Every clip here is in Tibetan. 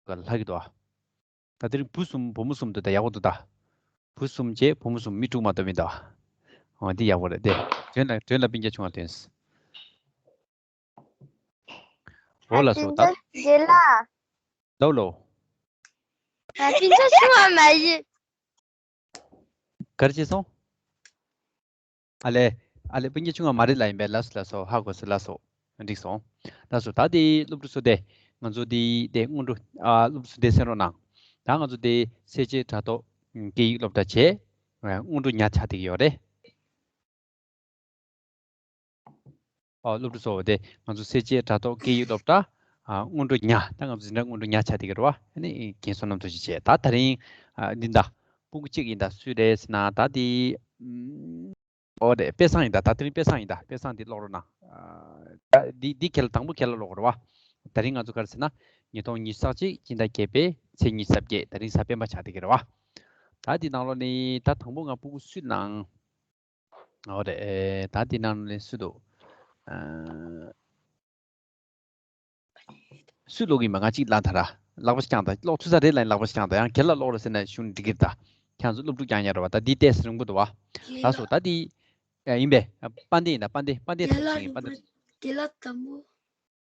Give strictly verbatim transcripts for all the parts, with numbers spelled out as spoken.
ག་ལ་ལྷག་གི་འདུག་ཨ། ད་དེ་རིང་བུ་གསུམ་བུ་མོ་གསུམ་འདུག་ད་ཡག་པོ་འདུག་ད། བུ་གསུམ་བྱས་བུ་མོ་གསུམ་མི་དྲུག་མ་གཏོགས་མི་འདུག་ཨ། འོ་འདི་ཡག་པོ་རེད་དེ། དོན་ལ་དོན་ལ་སྤུན་ཀྱག་ཆུང་བ་དོན། འོ་ལགས་སོ་ད། རྗེ་ལགས། ལོ་ལོ། ང་སྤུན་ཀྱག་ཆུང་བ་མ་ཡིན། ག་རེ་བྱས་སོང་། ཨ་ལེ། ཨ་ལེ་སྤུན་ཀྱག་ཆུང་བ་མ་རེད་ལ་ཡིན་པས། ལགས་སོ་ལགས་སོ། ཧ་གོ་སོང་ལགས་སོ། འགྲིག་སོང་། ལགས་སོ་ད་དེ་སློབ་ཕྲུག་ཚོ་དེ་ང་ཚོ་དེ་དེ་སྔོན་འགྲོ་ཨ་སློབ་ཕྲུག་ཚོ་དེ་གསན་རོགས་གནང་། ད་ང་ཚོ་དེ་གསལ་བྱེད་དྲ་ཐོག་སྐད་ཡིག་སློབ་གྲྭ་བྱས་སྔོན་འགྲོ་ཉག་ཆགས་བསྡད་ཀྱི་ཡོད་རེད། ཨོ་སློབ་ཕྲུག་ཚོ་དེ་ང་ཚོ་གསལ་བྱེད་དྲ་ཐོག་སྐད་ཡིག་སློབ་གྲྭ་ཨ་སྔོན་འགྲོ་ཉག་ད་ང་ཚོ་འཛིན་གྲྭ་སྔོན་འགྲོ་ཉག་ཆགས་བསྡད་ཀྱི་རེད་བ། ཨ་ནི་རྒན་བསོད་ནམས་རྡོ་རྗེ་བྱས་ད་ད་རིང་ཨ་འདི་འདྲ་སྤུ་གུ་གཅིག་ཡིན་ད་སུ་རེད་ཟེར་ན་ད་དེ་ཨམ་ཨོ་རེད་དཔེ་བཟང་ཡིན་ད། ད་དེ་རིང་དཔེ་བཟང་ཡིན་ད། དཔེ་བཟང་འདི་ཀློག་རོགས་གནང་། ཨ་ད་འདི་འདི་ཁྱེད་ལ་དང་པོ་ཁྱེད་ལ་ཀློག་རོགས་རེད་བ། ད་རིང་ང་ཚོ་ག་རེ་ཟེར་ན་ཉིས་སྟོང་ཉི་ཤུ་རྩ་གཅིག་སྤྱི་ཟླ་བརྒྱད་པའི་ཚེས་ཉི་ཤུ་རྩ་བརྒྱད་ད་རིང་གཟའ་སྤེན་པ་ཆགས་བསྡད་ཀྱི་རེད་བ། ད་འདི་ནང་ལོགས་ནས་ད་དང་པོ་ང་སྤུ་གུ་སུ་ནང་། ཨོ་རེད། ཨེ་ད་འདི་ནང་ནས་སུ་འདུག་ཨ། སུས་ཀློག་གི་ཡིན་པ། ང་གཅིག་ལ་ད་ར་ལག་པ་ཞིག་བརྐྱངས་དང་། ཀློག་ཐུབ་ས་རེད་ལ་ཡིན་ལག་པ་ཞིག་བརྐྱངས་དང་། ཡང་རྒན་ལགས་ཀློག་རོགས་ཟེར་ན་ཞུ་ན་འགྲིག་གི་རེད་ད། ཁྱེད་ཚོ་སློབ་ཕྲུག་རྐྱང་རྐྱང་རེད་བ། ད་འདི་ཏོག་ཙམ་རིང་པོ་འདུག་བ། ལགས་སོ་ད་འདི་ཨ་ཡིན་པས། དཔལ་ལྡན་ཡིན་ད། དཔལ་ལྡན་དཔལ་ལྡན་ཐུགས་རྗེ་ཆེ། དཔལ་ལྡན། རྒན་ལགས་དང་པོ།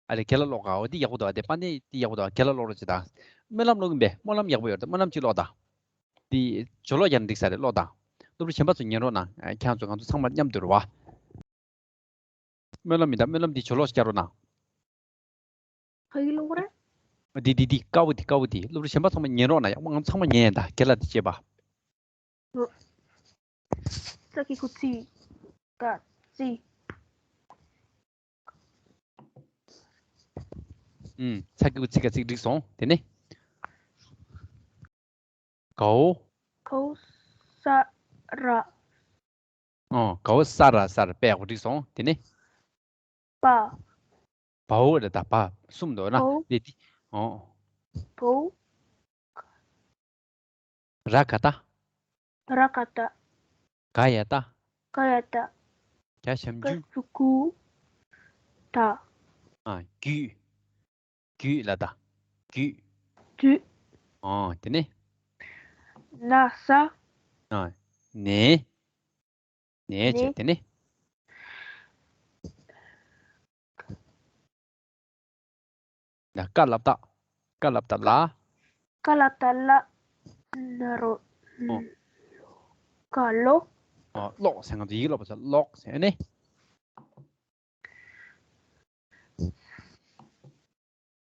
ཨ་ལེ་རྒན་ལགས་ཀློག་ག་འོ་འདི་ཡག་པོ་འདུག་བ། དེ་དཔལ་ལྡན་འདི་ཡག་པོ་འདུག་བ། རྒན་ལགས་ཀློག་རོགས་བྱེད་དང་། སྨོན་ལམ་ཀློག་གི་ཡིན་པས། སྨོན་ལམ་ཡག་པོ་ཡོད་རེད། སྨོན་ལམ་གཅིག་ཀློག་དང་། འདི་ཇོ་ལོག་རྒྱག་ན་འགྲིག་ས་རེད། ཀློག་དང་། སློབ་ཕྲུག་གཞན་པ་ཚོ་ཉན་རོགས་གནང་། ཨ་ཁྱེད་ཚོ་ང་ཚོ་ཚང་མ་མཉམ་དུ་རེད་བ། སྨོན་ལམ་མི་འདའ། སྨོན་ལམ་འདི་ཇོ་ལོག་ཤིག་རྒྱག་རོགས་གནང་། ཕ་གི་ལོག་རེད། འདི་འདི་འདི་དཀར་པོ་འདི། དཀར་པོ་འདི། སློབ་ཕྲུག་གཞན་པ་ཚང་མ་ཉན་རོགས་གནང་། ཡག་པོ་ང་ཚོ་ཚང་མ་ཉན་ཡིན་ད། རྒན་ལགས་འདི་བྱས་པ། ས་ཀི་ཀུ་ཚི་ཀ་ཚི། ཨུམ། ས་ཀི་ཀུ་ཚི་ཀ་ཚི། འགྲིག་སོང་། དེ་ནས། གའོ། གའོ་ས་ར། ཨོ། གའོ་ས་ར་སར། དཔེ་ཡག་པོ་འགྲིག་སོང་། དེ་ནས། པ། བའོ་རེད་ད། བ་གསུམ་འདུག་ན། བའོ། དེ་དེ། ཨོ། བའོ། ར་ག་བཏགས། ར་ག་བཏགས། ག་ཡ་བཏགས། ག་ཡ་བཏགས། ག་ཞབས་ཀྱུ། ག་ཞབས་ཀྱུ་ད། ཨ། རྒྱུད། རྒྱུད་ལ་ད། རྒྱུད། རྒྱུད། ཨ། དེ་ནས། ན་ས། ཨ། ནས། ནས་བྱས། ནས། དེ་ནས། ཡ། ཀ་ལ་བཏགས། ཀ་ལ་བཏགས་ལ། ཀ་ལ་བཏགས་ལ། ན་རོ། ཨོ། ཀ་ལོ། ཨོ། ཀློག་ཟེར། ང་ཚོ་ཡི་གེ་ཀློག་པ་ཚོ་ཀློག་ཟེར་ནས།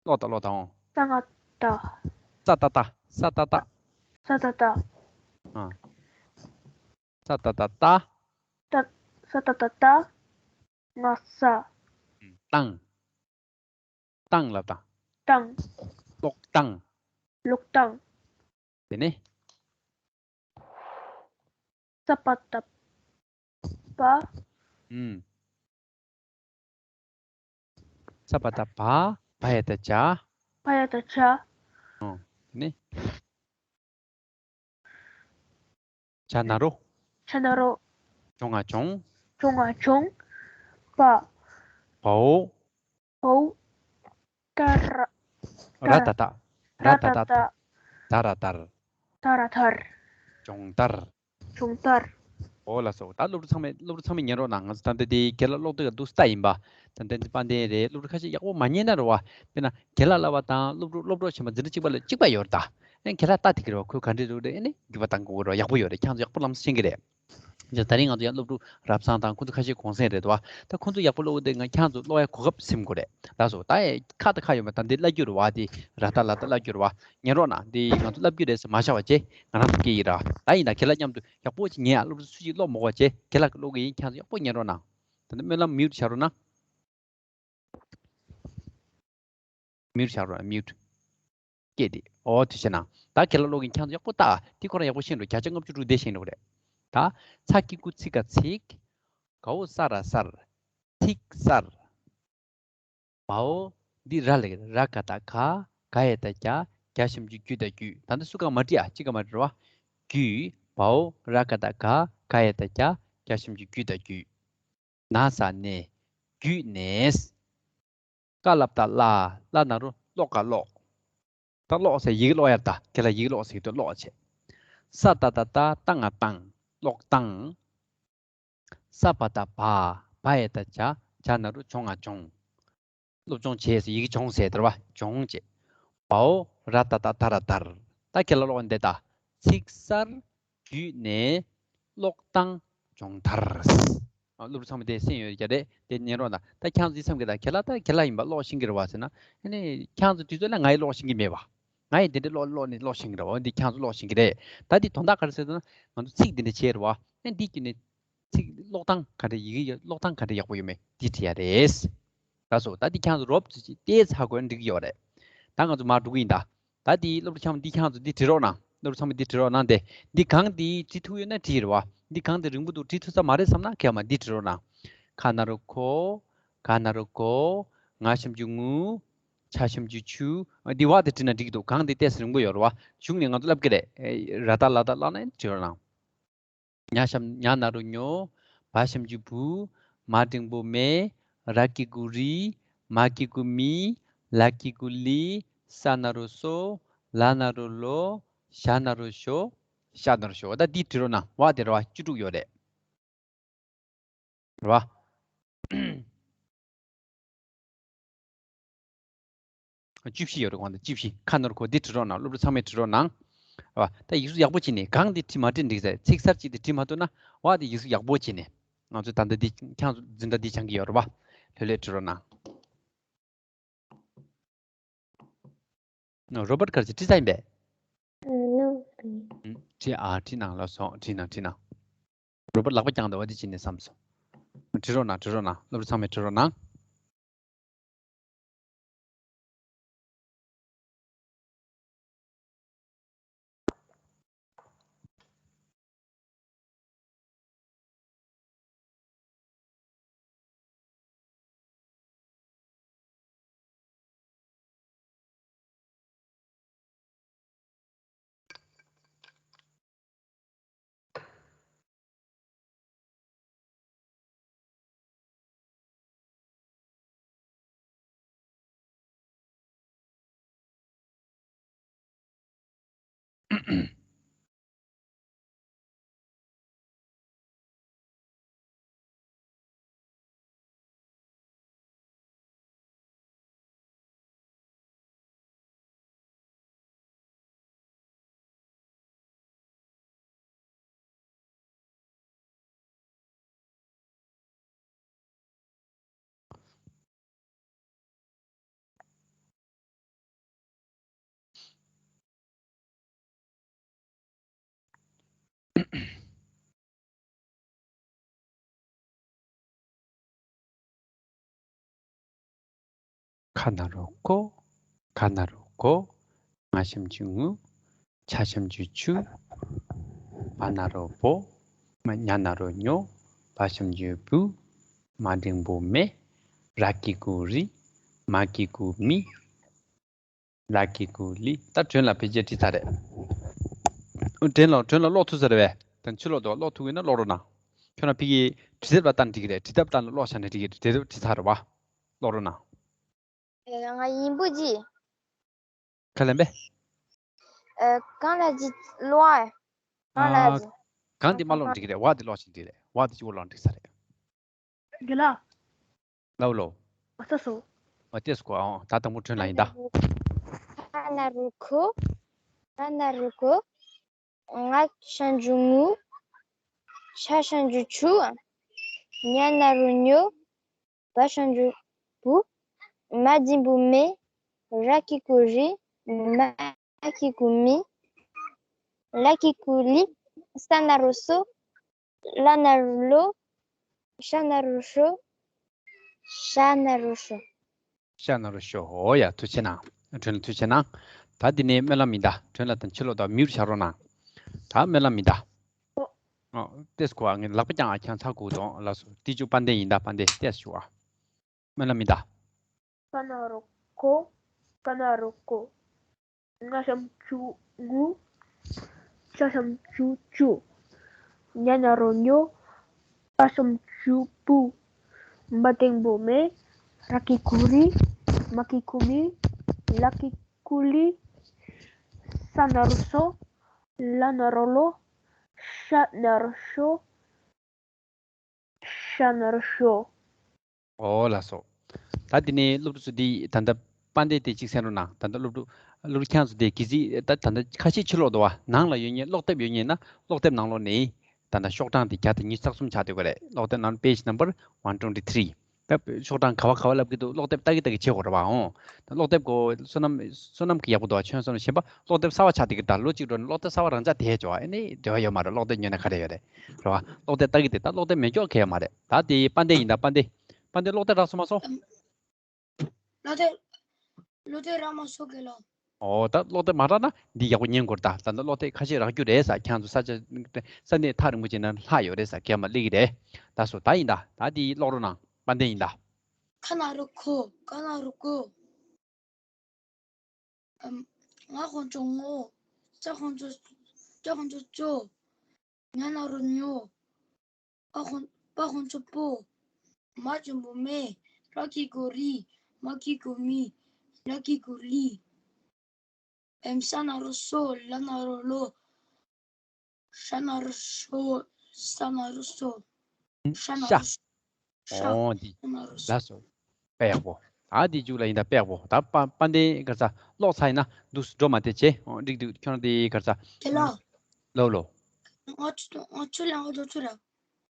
ཀློག་དང་། ཀློག་དང་། ཨོ། ས་ང་བཏགས། ས་ཏ་བཏགས། ས་ཏ་བཏགས། ས་ཏ་བཏགས། ཨ། ས་ཏ་བཏགས་ཏ། ཏ། ས་ཏ་བཏགས་ཏ། ང་ས། ཨུམ། བཏང་། བཏང་ལབ་དང་། བཏང་། ཀློག་བཏང་། ཀློག་བཏང་། དེ་ནས། ས་པ་བཏགས་སྦ། ཨུམ། ས་པ་བཏགས་སྦ། བ་ཡ་བཏགས་སྦྱ། བ་ཡ་བཏགས་སྦྱ། ཨོ། དེ་ནས། ཇ་ན་རོ། ཇ་ན་རོ། ཇོ་ང་འཇོང་། ཇོ་ང་འཇོང་། བ། བའོ། བའོ། ད་ར། ར་ཏ་བཏགས། ར་ཏ་བཏགས། ད་ར་དར། ད་ར་དར། ཇོང་དར། ཇོང་དར། འོ་ལགས་སོ། ད་སློབ་ཕྲུག་ཚང་མས་སློབ་ཕྲུག་ཚང་མས་ཉན་རོགས་གནང་། ང་ཚོ་ད་ལྟ་དེ་རྒན་ལགས་ཀློག་དུས་ཀ་འདུག་སེ་ལྟ་ཡིན་པ། ད་ལྟ་འདི་དཔལ་ལྡན་རེད། སློབ་ཕྲུག་ཁ་ཤས་ཡག་པོ་མ་ཉན་ན་རེད་བ། དཔེར་ན་རྒན་ལགས་ལབ་པ་དང་སློབ་ཕྲུག་སློབ་གྲོགས་གཞན་པ་འཛིན་གྲྭ་གཅིག་པ་ལ་གཅིག་པ་ཡོད་རེད་ད། ཨེ་རྒན་ལགས་ལྟ་བསྡད་ཀྱི་རེད་བ། ཁོས་ག་འདྲས་འདུག་རེད། ཨེ་ནི་འགྱུར་བ་གཏང་དགོས་ཀྱི་རེད་བ། ཡག་པོ་ཡོད་རེད། ཁྱེད་ཚོ་ཡག་པོ་ལམ་སང་ཤེས་ཀྱི་རེད། ད་ད་རིང་ང་ཚོ་ཡང་སློབ་ཕྲུག་རབ་བཟང་དང་ཁོ་ཚོ་ཁ་ཤས་གུང་སེང་རེད་བ། ད་ཁོ་ཚོ་ཡག་པོ་ཀློག་དུས་ང་ཁྱེད་ཚོ་ཀློག་ཡ་གོ་སྐབས་ཟིན་དགོས་རེད། ལགས་སོ། ད་ཨེ་ཁ་ད་ཁ་ཡོད་མ། ད་འདི་བསླབ་རྒྱུ་རེད་བ། དེ་ར་ཏ་ལ་ཏ་བསླབ་རྒྱུ་རེད་བ། ཉན་རོགས་གནང་། འདི་ང་ཚོ་བསླབ་རྒྱུ་རེད་ཟེར་མ་བཞག་པ་བྱས། ང་རང་ཚོ་སྐད་ཡིག་ར། ད་ཡིན་ན་རྒན་ལགས་མཉམ་དུ་ཡག་པོ་ཅིག་ཉན་ཡ། སློབ་ཕྲུག་སུ་གཅིག་ཀློག་མ་དགོས་པ་བྱས། རྒན་ལགས་ཀྱིས་ཀློག་གི་ཡིན། ཁྱེད་ཚོ་ཡག་པོ་ཉན་རོགས་གནང་། ད་ནི་སྨོན་ལམ་མིའུ་ཊི་བྱ་རོགས་གནང་། མིའུ་ཊི་བྱ་རོགས། མིའུ་ཊི། སྐད་དེ། ཨོ་དེ་བྱས་ན། ད་རྒན་ལགས་ཀློག་གི་ཡིན། ཁྱེད་ཚོ་ཡག་པོ་ལྟ། དེ་ཁོ་རང་ཡག་པོ་ཤེས་འགྲོ། བརྒྱ་ཆ་ལྔ་བཅུ་དྲུག་དེ་ཤེས་འགྲོ་གི་རེད། ད། ཚ་གི་གུ་ཚི་ག་ཚིག་གའོ་ས་ར་སར། ཐིག་སར། བའོ། འདི་ར་ལབ་ཀྱི་རེད། ར་ག་བཏགས་ག། ག་ཡ་བཏགས་ག། གྱ་ཞབས་ཀྱུ་གྱུ་ད་གྱུད། ད་འདི་སུ་གང་མ་བྲིས་ཨ། གཅིག་གང་མ་བྲིས་རེད་བ། གྱུད། བའོ། ར་ག་བཏགས་ག། ག་ཡ་བཏགས་གྱ། གྱ་ཞབས་ཀྱུ་གྱུ་ད་གྱུད། ན་ས་ནས། གྱུད་ནས། ཀ་ལ་བཏགས་ཀླ། ཀླ་ན་རོ་ཀློ་ག་ཀློག་ད་ཀློག་ཟེར་ཡི་གེ་ཀློག་ཡ་རེད། ད་ཁྱེད་ལ་ཡི་གེ་ཀློག་ཟེར་གྱི་འདུག་ཀློག་བྱེད། ས་ཏ་བཏགས་སྟ་ཏ་ང་སྟངས། ཀློག་སྟངས། ས་བ་བཏགས་སྦ། སྦ་ཡ་བཏགས་སྦྱ། སྦྱ་ན་རོ་སྦྱོ་ང་སྦྱོངས། སློབ་སྦྱོང་བྱས་ཟེར་ཡི་གེ་སྦྱོངས་ཟེར་དེ་རེད་པ། སྦྱོངས་བྱས། བའོ་ར་ཏ་བཏགས་སྟ་ར་སྟར། ད་ཁྱེད་ལ་ཀློག་འདི་ལྟ། ཚིག་གསར་བརྒྱུད་ནས་ཀློག་སྟངས་སྦྱོང་མཐར། ཨ། སློབ་ཕྲུག་ཚང་མ་དེ་གསན་ཡོད་ཀྱི་རེད། དེ་ཉན་རོགས་གནང་། ད་ཁྱེད་རང་ཚོ་འདི་བསམ་གི། ད་ཁྱེད་ལ་ད་ཁྱེད་ལ་ཡིན་པ་ཀློག་ཤེས་ཀྱི་རེད་པ་ཟེར་ན། ཨ་ནི་ཁྱེད་རང་ཚོ་དུས་ཚོད་ལ་ང་ཡི་ཀློག་ཤེས་ཀྱི་མེད་པ། ང་ཡི་དེ་འདྲ་ཀློག་ཀློག་ནས་ཀློག་ཤེས་ཀྱི་རེད་པ། འོ་འདི་ཁྱེད་རང་ཚོ་ཀློག་ཤེས་ཀྱི་རེད། ད་འདི་དོན་དག་ག་རེ་ཟེར་ན། ང་ཚོ་ཚིག་འདི་འདྲ་བྱས་རེད་པ། ཨ་ནི་འདི་བརྒྱུད་ནས་ཚིག་ཀློག་སྟངས་ག་འདྲ། ཡི་གེ་ཀློག་སྟངས་ག་འདྲ་ཡག་པོ་ཡོད་མེད་འདི་བྲིས་ཡ་རེད། ལགས་སོ། ད་འདི་ཁྱེད་རང་ཚོ་རོབ་ཙམ་ཅིག་ཏོག་ཙམ་ཧ་གོ་ན་འགྲིག་གི་ཡོད་རེད། ད་ང་ཚོ་མར་འགྲོ་གི་ཡིན་ད། ད་འདི་སློབ་ཕྲུག་ཚང་མ་འདི་ཁྱེད་རང་ཚོ་འདི་བྲིས་རོགས་གནང་། སློབ་ཕྲུག་ཚང་མ་འདི་བྲིས་རོགས་གནང་སྟེ། འདི་གང་འདི་བྲིས་ཐུབ་ཡོད་ན་བྲིས་རེད་པ། འདི་གང་འདི་རིང་པོ་འདུག་བྲིས་ཐུབ་ས་མ་རེད་བསམ་ན་ཁྱེད་མར་འདི་བྲིས་རོགས་གནང་། ཁ་ན་རོ་ཁོ། ག་ན་རོ་གོ། ང་ཞབས་ཀྱུ་ངུ། ཆ་ཞབས་ཀྱུ་ཆུ། འདི་བ་དེ་བྲིས་ན་འགྲིག་གི་འདུག་གང་འདི་ཏོག་ཙམ་རིང་པོ་ཡོད་རེད་པ། གཞུག་ནས་ང་ཚོ་ལབ་ཀྱི་རེད། ཨེ། ར་ཏ་ལ་ཏ་བཀླགས་ན་བྲིས་རོགས་གནང་། ཉ་ཞབས། ཉ་ན་རོ་ཉོ། བ་ཞབས་ཀྱུ་བུ། མ་འགྲེང་བུ་མེ། ར་གི་གུ་རི། མ་གི་གུ་མི། ལ་གི་གུ་ལི། ས་ན་རོ་སོ། ལ་ན་རོ་ལོ། ཞ་ན་རོ་ཞོ། ཤ་ན་རོ་ཤོ། ད་འདི་བྲིས་རོགས་གནང་། བ་དེ་རེད་པ། བཅུ་དྲུག་ཡོད་རེད། རེད་པ། བཅུ་བཞི་ཡོད་རེད། གོང་དུ་བཅུ་བཞི། ཁ་ནོར་གོ། འདི་བྲིས་རོགས་གནང་། སློབ་ཕྲུག་ཚང་མས་བྲིས་རོགས་གནང་། རེད་པ། ད་ཡིག་གཟུགས་ཡག་པོ་བྱས་ནས། གང་འདི་བྲིས་མ་བྲིས་འགྲིག་ཟེར། ཚིག་གསར་གཅིག་འདི་བྲིས་མ་ཐུབ་ན། བ་འདི་ཡིག་གཟུགས་ཡག་པོ་བྱས་ནས། ང་ཚོས་ད་ལྟ་འདི་ཁྱེད་རང་ཚོ་འཛིན་གྲྭ་འདི་སྦྱང་གི་ཡོད་རེད་པ། ལྷོད་ལྷོད་བྲིས་རོགས་གནང་། ནོ། རོ་བཊ་ག་རེ་བྱེད། བྲིས་ཚར་ཡིན་པས། ཨ། ནོ། བྲིས། ཨ། བྲིས་གནང་། ལགས་སོ། བྲིས་གནང་། བྲིས་གནང་། རོ་བཊ་ལག་པ་བརྐྱངས་འདུག་འོ་དེ་བྱས་ནས་བསམ་སོང་། བྲིས་རོགས་གནང་། བྲིས་རོགས་གནང་། སློབ་ཕྲུག་ཚང་མས་བྲིས་རོགས་གནང་། ཁ་ན་རོ་ཁོ། ག་ན་རོ་གོ། ང་ཞབས་ཀྱུ་ངུ། ཆ་ཞབས་ཀྱུ་ཆུ། བ་ན་རོ་བོ། མ། ཉ་ན་རོ་ཉོ། བ་ཞབས་ཀྱུ་བུ། མ་འགྲེང་བུ་མེ། ར་གི་གུ་རི། མ་གི་གུ་མི། ལ་གི་གུ་ལི། ད་སྒྲོན་ལགས་ཕལ་ཆེར་བྲིས་ཚར་རེད། སྒྲོན་ལགས། སྒྲོན་ལགས་ཀློག་ཐུབ་ཚར་རེད་པས། ད་ཕྱི་ལོགས་དུ་ཀློག་ཐུབ་ཀྱི་ན་ཀློག་རོགས་གནང་། ཁྱོད་རང་ཕ་གིའི་བྲིས་དེབ་ལ་བལྟས་ན་འགྲིག་གི་རེད། བྲིས་དེབ་ལ་བལྟས་ན་ཀློག་བྱས་ན་འགྲིག་གི་རེད། བྲིས་དེབ་བྲིས་ཚར་རེད་པ། ཀློག་རོགས་གནང་། ཨེ། ང་ཡིན་པོ་ཅི། ག་ལེན་པས། ཨེ། གང་ལ་ཅི་ཀློག་ཨ། གང་ལ་ཅི། གང་འདི་མ་ཀློག་འགྲིག་གི་རེད། བ་འདི་ཀློག་བྱས་འགྲིག་རེད། བ་འདི་གཅིག་པོ་ཀློག་འགྲིག་ས་རེད། དགེ་ལགས། ལའོ་ལའོ། ཨ་ཙི་སོ། ཨ། ཏེས་ཀོ། ཨོ། ད་དང་པོ་སྒྲོན་ལགས་ཡིན་ད། ཁ་ན་རོ་ཁོ། ག་ན་རོ་གོ། ང་ཞབས་ཀྱུ་ངུ། ཆ་ཞབས་ཀྱུ་ཆུ། ཉ་ན་རོ་ཉོ། བ་ཞབས་ཀྱུ་བུ། མ་འགྲེང་བུ་མེ། ར་གི་གུ་རི། མ་གི་གུ་མི། ལ་གི་གུ་ལི། ས་ན་རོ་སོ། ལ་ན་རོ་ལོ། ཤ་ན་རོ་ཤོ། ཤ་ན་རོ་ཤོ། ཤ་ན་རོ་ཤོ། ཨོ་ཡ། ཐུགས་རྗེ་གནང་། སྒྲོན་ལགས་ཐུགས་རྗེ་གནང་། ད་འདི་ནས་སྨོན་ལམ་ཡིན་ད། སྒྲོན་ལགས་དང་ཕྱི་ལོགས་དུ་མིའུར་བཞག་རོགས་གནང་། ད་སྨོན་ལམ་ཡིན་ད། ཨོ། ཨོ། ཏེས་ཀོ། ཨ། ངས་ལག་པ་བརྐྱངས། ཨ། ཁྱེད་རང་ཚར་དགོས་དོན་ལ་སོ། ཏི་ཅུ་དཔལ་ལྡན་ཡིན་ད། དཔལ་ལྡན་ཏེས་ཞུ་ཨ། སྨོན་ལམ་ཡིན་ད། ཁ་ན་རོ་ཁོ། ག་ན་རོ་གོ། ང་ཞབས་ཀྱུ་ངུ། ཆ་ཞབས་ཀྱུ་ཆུ། ཉ་ན་རོ་ཉོ། བ་ཞབས་ཀྱུ་བུ། མ་འགྲེང་བུ་མེ། ར་གི་གུ་རི། མ་གི་གུ་མི། ལ་གི་གུ་ལི། ས་ན་རོ་སོ། ལ་ན་རོ་ལོ། ཤ་ན་རོ་ཤོ། ཤ་ན་རོ་ཤོ། ཨོ་ལགས་སོ། ད་དེ་ནས་སློབ་ཕྲུག་ཚོ་འདི་ད་ལྟ་དཔལ་ལྡན་དེ་གཅིག་གསན་རོགས་གནང་། ད་ལྟ་སློབ་ཕྲུག་སློབ་ཕྲུག་ཁྱེད་ཚོ་དེ་གི་ཟིག་ད་ད་ལྟ་ཁ་ཤས་ཕྱི་ལོགས་འདུག་བ། ནང་ལ་ཡོད་མཁན་ཀློག་དེབ་ཡོད་མཁན་ན་ཀློག་དེབ་ནང་ལོགས་ནས་ད་ལྟ་ཤོག་གྲངས་དེ་བརྒྱ་དང་ཉི་ཤུ་རྩ་གསུམ་ཆགས་བསྡད་ཀྱི་རེད། ཀློག་དེབ་ནང་page number one twenty three། ད་ཤོག་གྲངས་ག་བ་ག་བ་ལབ་ཀྱི་འདུག་ཀློག་དེབ་ལྟ་གི་ལྟ་གི་བྱེད་དགོས་རེད་བ། འོང་། ད་ཀློག་དེབ་ཀོ་བསོད་ནམས་བསོད་ནམས་ཀྱི་ཡག་པོ་འདུག་བ། ཁྱོད་བསོད་ནམས་གཞན་པ་ཀློག་དེབ་གསར་བ་ཆགས་བསྡད་ཀྱི་ད་ལོ་གཅིག་འགྲོ་ནས་ཀློག་དེབ་གསར་བ་རང་འཇགས་དེ་ཧེ་བྱོས་ཨ་ནི་འབྲེལ་བ་ཡོད་མ་རེད། ཀློག་དེབ་ཉོས་ན་ག་རེ་ཡོད་རེད། རེད་བ། ཀློག་དེབ་ལྟ་གི་དེ་ད་ཀློག་དེབ་མེད་ཀྱོག་གལ་ཡོད་མ་རེད། ད་དེ་དཔལ་ལྡན་ཡིན་ད་དཔལ་ལྡན། དཔལ་ལྡན་ཀློག་དེབ་རག་སོང་མ་སོང་། ལོ་དེ་ལོ་དེ་ར་མ་སོ་གེ་ལོ། ཨོ་ད་ཀློག་དེབ་མ་རག་ན་འདི་ཡག་པོ་ཉན་དགོས་རེད། ད་ད་ལྟ་ཀློག་དེབ་ཁ་ཤས་རག་རྒྱུ་རེད་ཟེར། ཁྱེད་ཚོ་ས་ཆ་ས་གནས་ཐག་རིང་པོ་ཅིག་ན་ལྷག་ཡོད་རེད་ཟེར། གས་མ་སླེབས་ཀྱི་རེད། ད་སོ་ད་ཡིན་ད། ད་འདི་ཀློག་རོགས་གནང་། དཔལ་ལྡན་ཡིན་ད། ཁ་ན་རོ་ཁོ། ག་ན་རོ་གོ། ཨམ། ང་དཀོན་མཆོག་ངོ་། ཅ་དཀོན་མཆོག་ཅ་དཀོན་མཆོག་ཅོ། ཉ་ན་རོ་ཉོ། པ་དཀོན་པ་དཀོན་མཆོག་པོ། མ་འཇམ་པོ་མེ། ར་གི་གུ་རི། མ་གི་གུ་མི། ལ་གི་གུ་ལི། ཨེམ། ས་ན་རོ་སོ། ལ་ན་རོ་ལོ། ཤ་ན་རོ་ཤོ། ཤ་ན་རོ་སོ། ཤ་ན་རོ་ཤ། ཤ། ཨོ་འདི། ཤ་ན་རོ་ཤ། ལགས་སོ། དཔེ་ཡག་པོ། ད་འདི་མཇུག་ལ་ཡིན་ད་དཔེ་ཡག་པོ། ད་དཔལ་དཔལ་ལྡན་ག་ས་ཀློག་ཚར་ཡིན་ན་འདུག་སེ་འགྲོ་མ་བསྡད་བྱས། ཨོ་འགྲིག་འདུག་ཁྱོད་རང་དེ་ག་ས། དེ་ལ། ལོ་ལོ། ང་ཆུ་ང་ཆུ་ལ་འོ་དོ་ཆུ་ར།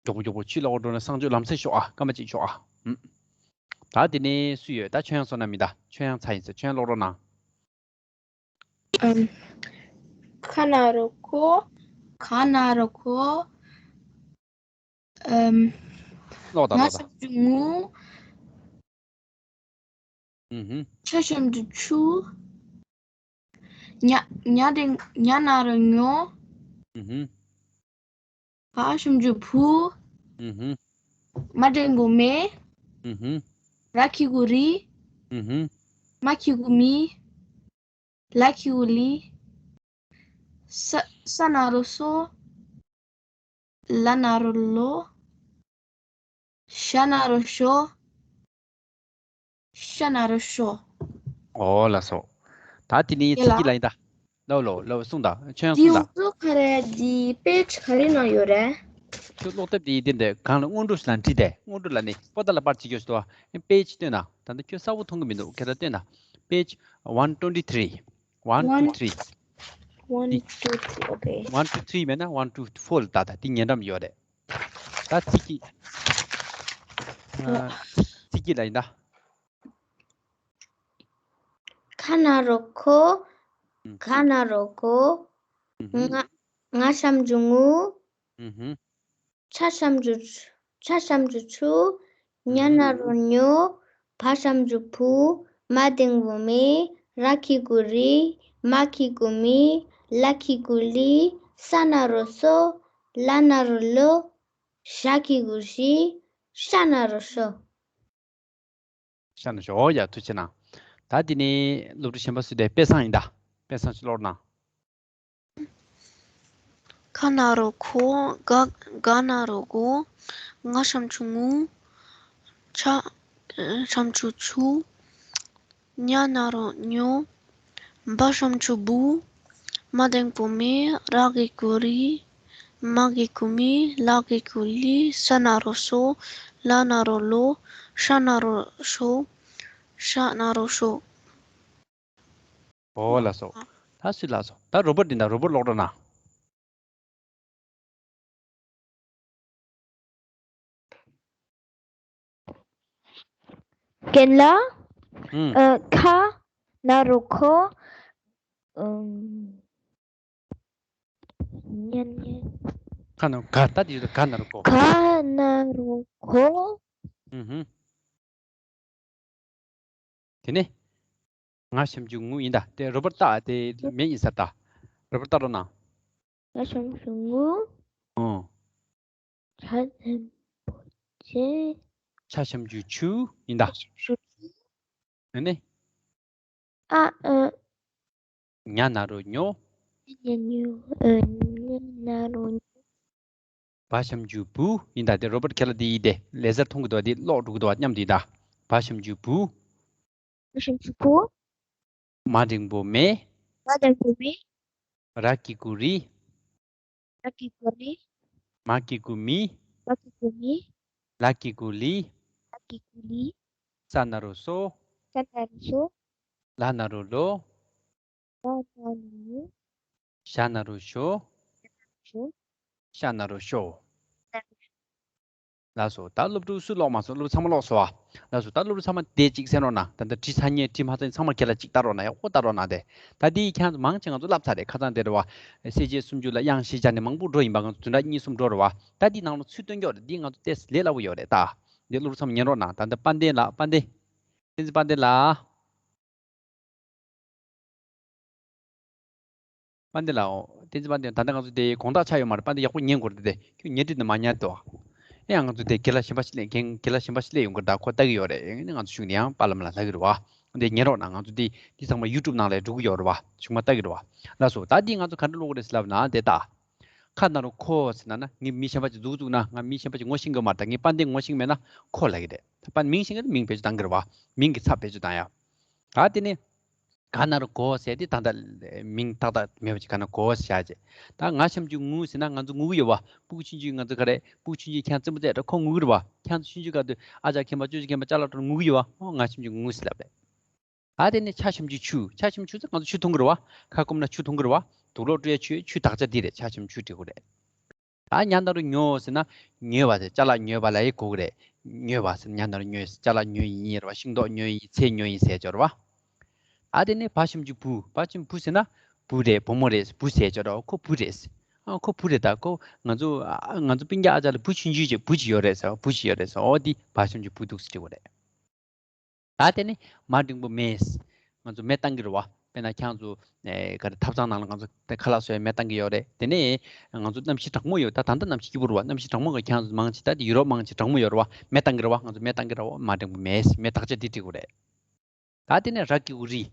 མགྱོགས་པོ་མགྱོགས་པོ་ཆུ་ལ་འོ་འགྲོ་ན་གསང་སྤྱོད་ལམ་སེང་ཤོག་ཨ། སྐར་མ་གཅིག་ཤོག་ཨ། ཨུམ། ད་དེ་ནས་སུ་ཡོད། ད་ཆོས་དབྱངས་བསོད་ནམས་མི་ད། ཆོས་དབྱངས་ཚར་ཡིན་ཟེར། ཆོས་དབྱངས་ཀློག་རོགས་གནང་། ཨམ། ཁ་ན་རོ་ཁོ། ཁ་ན་རོ་ཁོ། ཨམ། ཀློག་དང་ང་ཀློག་དང་། ཞབས་ཀྱུ་ངུ། ཨུ་ཧུམ། ཆ་ཞབས་ཀྱུ་ཆུ། ཉ་ཉ་དེ་ཉ་ན་རོ་ཉོ། ཨུ་ཧུམ། བ་ཞབས་ཀྱུ་བུ། ཨུ་ཧུམ། མ་འགྲེང་བུ་མེ། ཨུ་ཧུམ། ར་གི་གུ་རི། ཨུ་ཧུམ། མ་གི་གུ་མི། ལ་གི་གུ་ལི། ས་ས་ན་རོ་སོ། ལ་ན་རོ་ལོ། ཤ་ན་རོ་ཤོ། ཤ་ན་རོ་ཤོ། ཨོ་ལགས་སོ། ད་དེ་ནི་ཚིག་གི་ལ་ཡིན་ད། ལོ་ལོ་ལོ་གསུངས་དང་། ཆོས་དབྱངས་གསུངས་དང་། འོ་ཚོ་ག་རེ་འདི་དཔེ་ག་རེ་ནང་ཡོད་རེད། ཁྱོད་ཀློག་དེབ་དེ་ཡིན་དེ་འདྲ་གང་ལ་སྔོན་འགྲོ་ཞིག་ལ་འབྲི་དེ། སྔོན་འགྲོ་ལ་ནི་པོ་ཏ་ལ་པར་བྱེད་རྒྱུ་ཞིག་འདུག་བ། པེ་ཇི་སྟོན་ན། ད་ལྟ་ཁྱོད་གསལ་པོ་མཐོང་གི་མི་འདུག་ཁྱེད་ལ་སྟོན་ན། page one twenty three། one two three། one two three okay. One two three མེད་ན་one two four ལ་ལྟ། ད་དེ་ཉེ་འགྲམ་ཡོད་རེད། ད་ཚིག་གི་ཨ། ཚིག་གི་ལ་ཡིན་ད། ཁ་ན་རོ་ཁོ། ཨུམ། ག་ན་རོ་གོ། ཨུ་ཧུམ། ང་ང་ཞབས་ཀྱུ་ངུ། ཨུ་ཧུམ། ཆ་ཞབས་ཀྱུ་ཆ་ཞབས་ཀྱུ་ཆུ། ཉ་ན་རོ་ཉོ། བ་ཞབས་ཀྱུ་བུ། མ་འགྲེང་བུ་མེ། ར་གི་གུ་རི། མ་གི་གུ་མི། ལ་གི་གུ་ལི། ས་ན་རོ་སོ། ལ་ན་རོ་ལོ། ཞ་གི་གུ་ཞི། ཤ་ན་རོ་ཤོ། ཤ་ན་ཤོ། ཨོ་ཡ། ཐུགས་རྗེ་གནང་། ད་དེ་ནས་སློབ་ཕྲུག་གཞན་པ་སུ་དེ། དཔལ་བཟང་ཡིན་ད། དཔལ་བཟང་ཅིག་ཀློག་གནང་། ཁ་ན་རོ་ཁོ། ག་ག་ན་རོ་གོ། ང་ཞབས་ཀྱུ་ངུ། ཆ་ཞབས་ཀྱུ་ཆུ། ཉ་ན་རོ་ཉོ། བ་ཞབས་ཀྱུ་བུ། མ་འགྲེང་བུ་མེ། ར་གི་གུ་རི། མ་གི་གུ་མི། ལ་གི་གུ་ལི། ས་ན་རོ་སོ། ལ་ན་རོ་ལོ། ཤ་ན་རོ་ཤོ། ཤ་ན་རོ་ཤོ། ཨོ་ལགས་སོ། ད་སུ་ལགས་སོ། ད་རོ་བར་འདི་ན་རོ་བར་ཀློག་རོགས་གནང་། རྒན་ལགས། ཨུམ། ཨ། ཁ་ན་རོ་ཁོ། ཨུམ། ཉན་ཉན། ཁ་ན་ག། ད་དེ་ཡོད་ག་ན་རོ་ཁོ། ག་ན་རོ་ཁོ། ཨུ་ཧུམ། དེ་ནས། ང་ཞབས་ཀྱུ་ངུ་ཡིན་ད། དེ་རོ་བར་ལྟ། དེ་མེད་ཡིན་ས་ད། རོ་བར་ལྟ་རོགས་གནང་། ང་ཞབས་ཀྱུ་ངུ། ཨོ། ཆ་ཞབས་ཀྱུ་ཆུ། ཆ་ཞབས་ཀྱུ་ཆུ་ཡིན་ད། ཆ་ཞབས་ཀྱུ་ཆུ། ཨ་ནི། ཨ། ཨ། ཉ་ན་རོ་ཉོ། ཉ་ན་རོ་ཉོ། ཨ། ཉ་ན་རོ་ཉོ། བ་ཞབས་ཀྱུ་བུ་ཡིན་ད། དེ་རོ་བར་ཁྱེད་ལ་དེ་ཡིན་ཏེ། ལེ་ཟར་མཐོང་གི་འདུག་དེ་ཀློག་འགྲོ་གི་འདུག་མཉམ་དུ་ཡིན་ད། བ་ཞབས་ཀྱུ་བུ། བ་ཞབས་ཀྱུ་བུ། མ་འགྲེང་བུ་མེ། མ་འགྲེང་བུ་མེ། ར་གི་གུ་རི། ར་གི་གུ་རི། མ་གི་གུ་མི། མ་གི་གུ་མི། ལ་གི་གུ་ལི། ལ་གི་གུ་ལི། ས་ན་རོ་སོ། ས་ན་རོ་སོ། ལ་ན་རོ་ལོ། ལ་ན་རོ་ལོ། ཞ་ན་རོ་ཞོ། ཞོ། ཤ་ན་རོ་ཤོ། ལགས་སོ། ད་སློབ་ཕྲུག་སུ་ཀློག་མ་སོང་། སློབ་ཕྲུག་ཚང་མ་ཀློག་སོང་བ། ལགས་སོ། ད་སློབ་ཕྲུག་ཚང་མ་དེ་གཅིག་གསན་རོགས་གནང་། ད་ལྟ་བྲིས་ཚར་མཁན་བྲིས་མ་ཚར་མཁན་ཚང་མ་ཁས་ལ་གཅིག་ལྟ་རོགས་གནང་། ཡག་པོ་ལྟ་རོགས་གནང་སྟེ། ད་འདི་ཁྱེད་ཚོ་མང་ཆེ་ང་ཚོ་བསླབ་ཚར་རེད། ཁ་སང་དེ་རེད་བ། གསལ་བྱེད་སུམ་ཅུ་ལ་དབྱངས་བཞི་སྦྱར་ནས་མང་པོ་འགྲོ་ཡིན་པ། ང་ཚོ་བདུན་ཕྲག་གཉིས་གསུམ་འགྲོ་རེད་བ། ད་འདི་ནང་ལ་ཚུར་སྟོན་རྒྱུ་རེད། འདི་ང་ཚོ་ཏོག་ཙམ་ལས་སླ་པོ་ཡོད་རེད། ད་འདི་སློབ་ཕྲུག་ཚང་མ་ཉན་རོགས་གནང་། ད་འདི་དཔལ་ལྡན་ལགས། དཔལ་ལྡན། བསྟན་འཛིན་དཔལ་ལྡན་ལགས། དཔལ་ལྡན་ལགས། ཨོ། བསྟན་འཛིན་དཔལ་ལྡན། ད་ལྟ་ང་ཚོ་དེ་དགོང་དག་ཆགས་ཡོད་མ་རེད། དཔལ་ལྡན་ཡག་པོ་ཉན་དགོས་རེད་དེ། ཁྱོད་ཉན་འདོད་ན་མ་ཉན་དོ། ཨེ་ཡང་ང་ཚོ་དེ་རྒན་ལགས་གཞན་པ་ཞིག་སླེབས། རྒན་རྒན་ལགས་གཞན་པ་ཞིག་སླེབས་ཡོང་གི་རེད། ད་ཁོ་ལྟ་གི་ཡོད་རེད། ཨེ་ནི་ང་ཚོ་གཞུག་ནས་ཡང་པཱ་ལགས་མ་ལགས་ལྷག་གི་རེད་བ། འདི་ཉན་རོགས་གནང་། ང་ཚོ་འདི་འདི་ཚང་མ་ཡུ་ཊུབ་ནང་ལ་འགྲོ་གི་ཡོད་རེད་བ། གཞུག་མ་ལྟ་གི་རེད་བ། ལགས་སོ། ད་འདི་ང་ཚོ་ག་འདྲ་ཀློག་གི་རེད་ཟེར་ལབ་ན། དེ་ད། ཁ་ན་རོ་ཁོ་ཟེར་ན་ན། ངས་མི་གཞན་པ་ཅིག་འཛུགས་བཙུགས་ན། ང་མི་གཞན་པ་ཅིག་ངོ་ཤེས་གི་མ་རེད། ད་ངས་དཔལ་ལྡན་ངོ་ཤེས་མེད་ན་ཁོ་ལབ་ཀྱི་རེད། ད་དཔལ་མིང་ཤེས་མཁན་ནི་མིང་བེད་སྤྱོད་གཏང་གི་རེད་བ། མིང་གི་ཚབ་བེད་སྤྱོད་གཏང་ཡ། ད་དེ་ནས་ག་ན་རོ་གོ་ཟེར་དེ་ད་ལྟ་མིང་ཏག་ཏག་མེད་པ་ཅིག་ག་ན་གོ་ཟེར་བྱས། ད་ང་ཞབས་ཀྱུ་ངུ་ཟེར་ན་ང་ཚོ་ངུ་གི་ཡོད་བ། སྤུ་གུ་ཆུང་ཆུང་ང་ཚོ་ག་རེ། སྤུ་གུ་ཆུང་ཆུང་ཁྱེད་རང་རྩེད་མོ་རྩེ་དུས་ཁོ་ངུ་གི་རེད་བ། ཁྱེད་རང་ཚོ་ཆུང་ཆུང་སྐབས་དུས་ཨ་ཅག་མཁན་པ་ཅོ་ཅོ་མཁན་པ་ཅ་ལག་སྤྲོད་ངུ་གི་ཡོད་བ། ཨོ་ང་ཞབས་ཀྱུ་ངུ་ཟེར་ལབ་རེད། ད་དེ་ནས་ཆ་ཞབས་ཀྱུ་ཆུ། ཆ་ཞབས་ཀྱུ་ཆུ་ཟེར་ང་ཚོ་ཆུ་འཐུང་གི་རེད་བ། ཁ་སྐོམ་ན་ཆུ་འཐུང་གི་རེད་བ། དུག་ལོག་བཀྲུ་ཡ་ཆུ། ཆུ་དག་ཆ་འདི་རེད། ཆ་ཞབས་ཀྱུ་ཆུ་འབྲི་དགོས་རེད། ད་ཉ་ན་རོ་ཉོ་ཟེར་ན་ཉོས་པ་ཟེར། ཅ་ལག་ཉོས་པ་ལ་ཡི་གོ་གི་རེད། ཉོས་པ་ཟེར། ཉ་ན་རོ་ཉོ་ཟེར། ཅ་ལག་ཉོ་ཡིན་རེད་བ། ཤིང་ཏོག་ཉོ་ཡིན། ཚལ་ཉོ་ཡིན་ཟེར་ཅོག་རེད་བ། ད་དེ་ནས་བ་ཞབས་ཀྱུ་བུ། བ་ཞབས་བུ་ཟེར་ན་བུ་རེད། བུ་མོ་རེད། བུ་ཟེར་ཅོག་རེད་བ། ཁོ་བུ་རེད། ཨ་ཁོ་བུ་རེད། ད་ཁོ་ང་ཚོ་ཨ་ང་ཚོ་སྤུན་ཀྱག་ཨ་ཅག་ལ་བུ་ཆུང་ཆུང་ཅིག་བུ་ཅིག་ཡོད་རེད་ཟེར་བ། བུ་ཅིག་ཡོད་རེད་ཟེར་བ། འོ་འདི་བ་ཞབས་ཀྱུ་བུ་འདུག་ཟེར་དྲི་བ་རེད། ད་དེ་ནི་མ་འགྲེང་བུ་མེ། ང་ཚོ་མེ་བཏང་གི་རེད་བ། དཔེར་ན་ཁྱེད་ཚོ་ཨེ་ག་རེ་ཐབ་ཚང་ནང་ལ་ང་ཚོ་དེ་ཁ་ལག་བཟོ་ཡ་མེ་བཏང་གི་ཡོད་རེད། དེ་ནས་ང་ཚོ་གནམ་གཤིས་གྲང་མོ་ཡོད། ད་ད་ལྟ་གནམ་གཤིས་སྐྱིད་པོ་རེད་བ། གནམ་གཤིས་གྲང་མོ་ག་ཁྱེད་ཚོ་མང་ཆེ་ད་དེ་ཡུ་རོབ་མང་ཆེ་གྲང་མོ་ཡོད་རེད་བ། མེ་བཏང་གི་རེད་བ། ང་ཚོ་མེ་བཏང་གི་རེད་བ། མ་འགྲེང་བུ་མེ། མེ་དག་ཆ་དེ་འབྲི་དགོས་རེད། ད་དེ་ནས་ར་གི་གུ་རི།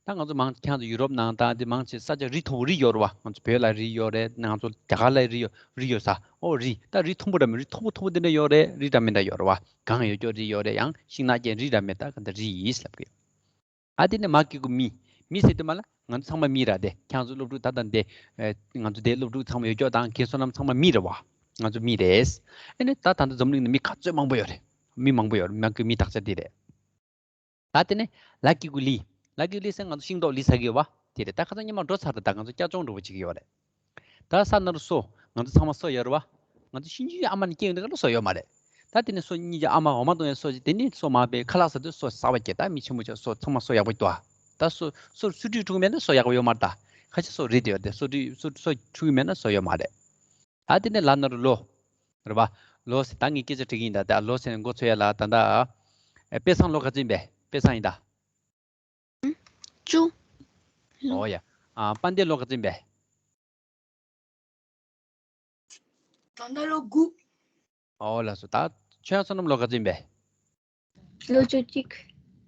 ད་ང་ཚོ་མང་ཆེ་ཁྱེད་ཚོ་ཡུ་རོབ་ནང་ད་དེ་མང་ཆེ་ས་ཆ་རི་མཐོ་པོ་རི་ཡོད་རེད་བ། ང་ཚོ་བོད་ལ་རི་ཡོད་རེད། ང་ཚོ་རྒྱ་གར་ལ་རི་ཡོད། རི་ཡོད་ས། ཨོ་རི། ད་རི་མཐོན་པོ་འདྲ་མི་རི་མཐོ་པོ་མཐོ་པོ་དེ་འདྲ་ཡོད་རེད། རི་འདྲ་མི་འདྲ་ཡོད་རེད་བ། གངས་ཡོད་ཀྱོག་རི་ཡོད་རེད། ཡང་ཤིང་ནགས་ཅན་རི་འདྲ་མི་ད་ག་འདྲ་རི་ཡིན་ལབ་གི་ཡོད། ཨ་དེ་ནས་མ་གི་གུ་མི། མི་ཟེར་དུས་མ་ལ་ང་ཚོ་ཚང་མ་མི་ར་དེ། ཁྱེད་ཚོ་སློབ་ཕྲུག་ད་ལྟ་འདི་ཨེ་ང་ཚོ་དེ་སློབ་ཕྲུག་ཚང་མ་ཡོད་ཀྱོག་དང་རྒན་བསོད་ནམས་ཚང་མ་མི་རེད་བ། ང་ཚོ་མི་རེད། ཨ་ནི་ད་ད་ལྟ་འཛམ་གླིང་ནང་མི་ག་ཚོད་མང་པོ་ཡོད་རེད། མི་མང་པོ་ཡོད་རེད། མ་གི་གུ་མི་དག་ཆ་དེ་རེད། ད་དེ་ནས་ལ་གི་གུ་ལི། ལ་གི་གུ་ལི་ཟེར་ང་ཚོ་ཤིང་ཏོག་ལི་ཟ་གི་ཡོད་བ། དེ་རེད། ད་ཁ་སང་ཉི་མ་འགྲོ་ཚར་ད། ད་ང་ཚོ་སྐྱག་རྫོང་འགྲོ་བ་བྱེད་ཀྱི་ཡོད་རེད། ད་ས་ན་རོ་སོ། ང་ཚོ་ཚང་མ་སོ་ཡོད་རེད་བ། ང་ཚོ་ཤིང་ཆུའི་ཨ་མ་ནས་སྐྱེས་ཡོང་དུས་ཀ་ལ་སོ་ཡོད་མ་རེད། ད་དེ་ནས་སོ་གཉིས་ཀྱི་ཨ་མ་འོ་མ་བཏུང་ཡ་སོ་ཅིག་དེ་ནས་སོ་མ་པའི་ཁ་ལག་ཟ་དུས་སོ་གསར་པ་སྐྱེས། ད་མི་ཆེན་མོ་ཆགས་སོ་ཚང་མ་སོ་ཡག་པོ་འདུག་ད་སོ་སོ་སུ་ཁྲུས་ཁྲུས་གི་མེད་ན་སོ་ཡག་པོ་ཡོད་མ་རེད། ད་ཁ་ཤས་སོ་རིལ་དེ་ཡོད་དེ། སོ་ཁྲུས་སོ་ཁྲུས་གི་མེད་ན་སོ་ཡོད་མ་རེད། ད་དེ་ནས་ལ་ན་རོ་ལོ། རེད་པ། ལོ་ཟེར་ད་ངས་སྐད་ཆ་དྲི་གི་ཡིན་ད། ད་ལོ་ཟེར་ནས་མགོ་ཚོས་ཡ་ལ་ད་ད། ཨེ་དཔེ་བཟང་ལོ་ག་ཚོད་ཡིན་པས། དཔེ་བཟང་ཡིན་ད། བཅུ། ལོ། ཨོ་ཡ། ཨ་དཔལ་ལྡན་ལོ་ག་ཚོད་ཡིན་པས། ད་ལྟ་ལོ་དགུ། ཨོ་ལགས་སོ། ད་ཆོས་དབྱངས་བསོད་ནམས་ལོ་ག་ཚོད་ཡིན་པས། ལོ་བཅུ་གཅིག།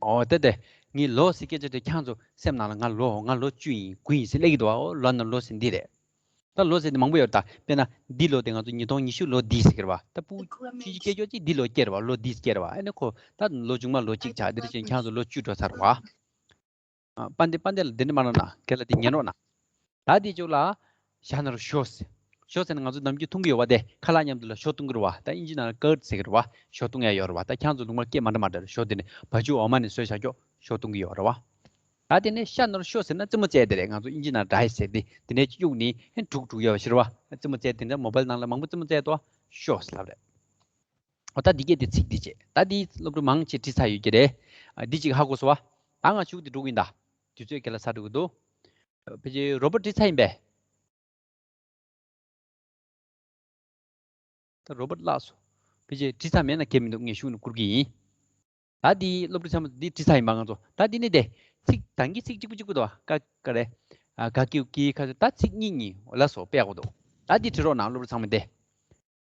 ཨོ་དེ་དེ། ངས་ལོ་ཟེར་སྐད་ཆ་དྲིས། ཁྱེད་ཚོ་སེམས་ནང་ལ་ང་ལོ་ང་ལོ་བཅུ་ཡིན་དགུ་ཡིན་ཟེར་སླེབས་ཀྱི་འདུག་ཨོ་ལོ་ན་ལོ་ཟེར་འདི་རེད། ད་ལོ་ཟེར་དེ་མང་པོ་ཡོད་ད། དཔེར་ན་འདི་ལོ་དེ་ང་ཚོ་ཉིས་སྟོང་ཉི་ཤུ་ལོ་འདི་ཟེར་གྱི་རེད་བ། ད་སྤུ་གུ་ཆུང་ཆུང་སྐྱེས་ཀྱོག་ཅིག་འདི་ལོ་སྐྱེས་རེད་བ། ལོ་འདི་སྐྱེས་རེད་བ། ཨ་ནི་ཁོ་ད་ལོ་ཆུང་མ་ལོ་གཅིག་ཆགས། འདི་རེད་ཅན་ཁྱེད་ཚོ་ལོ་བཅུ་འགྲོ་ཚར་བ། ཨ་དཔལ་ལྡན་དཔལ་ལྡན་ལ་འདི་འདྲ་མ་གནང་ན། ཁྱེད་ལ་འདི་ཉན་རོགས་གནང་། ད་འདི་ཅོག་ལ། ཞྭ་ན་རོ་ཞོ་ཟེར། ཞོ་ཟེར་ན་ང་ཚོ་ནམ་རྒྱུན་འཐུང་གི་ཡོད་བ། དེ་ཁ་ལག་མཉམ་དུ་ལ་ཞོ་འཐུང་གི་རེད་བ། ད་ཨིན་ཇི་ནང་ལ་ཀར་ཌ་ཟེར་གི་རེད་བ། ཞོ་འཐུང་ཡ་ཡོད་རེད་བ། ད་ཁྱེད་ཚོ་ལུང་པ་སྐད་མ་འདྲ་མ་འདྲ་རེད། ཞོ་དེ་ནི་བ་ཕྱུགས་འོ་མ་ནས་བཟོས་བཞག་ཀྱོག་ཞོ་འཐུང་གི་ཡོད་རེད་བ། ད་དེ་ནས་ཤ་ནོར་ཤོ་ཟེར་ན་རྩེད་མོ་རྩེ་དེ་རེད། ང་ཚོ་ཨིན་ཇི་ནང་ཌའེ་ཟེར་དེ་དེ་ནས་གཡུག་ནི་ཧེ་འབྲུག་འབྲུག་ཡོད་པ་ཞིག་རེད་བ། རྩེད་མོ་རྩེ་དེ་འདྲ་མོ་བལ་ནང་ལ་མང་པོ་རྩེད་མོ་རྩེ་དོ། ཤོ་ཟེར་ལབ་རེད། འོ་ད་འདི་སྐད་དེ་ཚིག་འདི་བྱས། ད་འདི་སློབ་ཕྲུག་མང་ཆེ་བྲིས་ཚར་ཡོད་ཀྱི་རེད། ཨ་འདི་གཅིག་ཧ་གོ་སོང་བ། ད་ང་གཞུག་དེ་འགྲོ་གི་ཡིན་ད། དུས་ཚོད་ག་ལ་ཚར་འགྲོ་གི་འདུག་ཕལ་ཆེར་རོ་བར་བྲིས་ཚར་ཡིན་པས། ད་རོ་བར་བརླག་སོང་། ཕལ་ཆེར་བྲིས་ཚར་མེད་ན་ཁྱད་མི་འདུག་ངས་གཞུག་ནས་བསྐུར་གྱི་ཡིན། ད་འདི་སློབ་ཕྲུག་ཚང་མ་འདི་བྲིས་ཚར་ཡིན་པ་ང་ཚོ། ད་འདི་ནི་དེ། ཚིག་དང་གི་ཚིག་གཅིག་པུ་གཅིག་པུ་འདུག་བ། ཀ་ཀ་རེ། ཨ་ག་གི་གུ་གི་ཁ་ཚོ་ད་ཚིག་གཉིས་གཉིས་ལ་སོགས་སྤེལ་དགོས་འདུག་ད་འདི་བྲིས་རོགས་གནང་སློབ་ཕྲུག་ཚང་མ་འདི།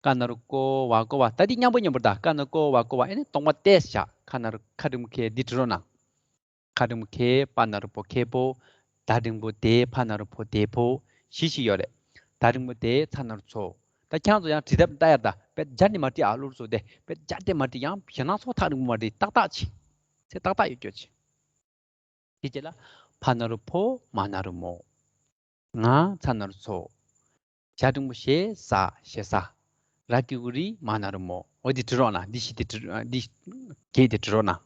ཀ་ན་རོ་ཀོ་བ་ཀོ་བ། ད་འདི་མཉམ་པོ་མཉམ་པོ་ད། ཀ་ན་ཀོ་བ་ཀོ་བ། ཨེ་ནི་གདོང་པ་ཏེ་བཞག་ཁ་ན་རོ་ཁ་འགྲེང་བུ་ཁེ། འདི་བྲིས་རོགས་གནང་། ཁ་འགྲེང་བུ་ཁེ། པ་ན་རོ་པོ་ཁེ་པོ། ད་འགྲེང་བུ་དེ། ཕ་ན་རོ་ཕོ་དེ་ཕོ། བཞི་ཞིག་ཡོད་རེད། ད་འགྲེང་བུ་དེ། ཚ་ན་རོ་ཚོ། ད་ཁྱེད་ཚོ་ཡང་བྲིས་ཐབས་ལྟ་ཡར་ད། དཔེ་སྦྱར་ནས་མ་བྲིས་ཨ། ལུར་སོ་དེ་དཔེ་སྦྱར་ཏེ་མ་བྲིས། ཡང་ཞེ་ན་ཚོ་ཐག་འགྲེང་བུ་མ་བྲིས། ཏག་ཏག་བྱེད། ཚེ་ཏག་ཏག་ཡོད་སྐྱོ་བྱེད། དེ་རྗེས་ལ་ཕ་ན་རོ་ཕོ། མ་ན་རོ་མོ། ང་ཚ་ན་རོ་ཚོ། ཞ་འགྲེང་བུ་ཞེ་ས་ཞེ་ས། ར་གི་གུ་རི། མ་ན་རོ་མོ། འོ་འདི་བྲི་རོགས་གནང་། འདི་བཞི་དེ་བྲི་འདི་བརྒྱད་དེ་བྲི་རོགས་གནང་།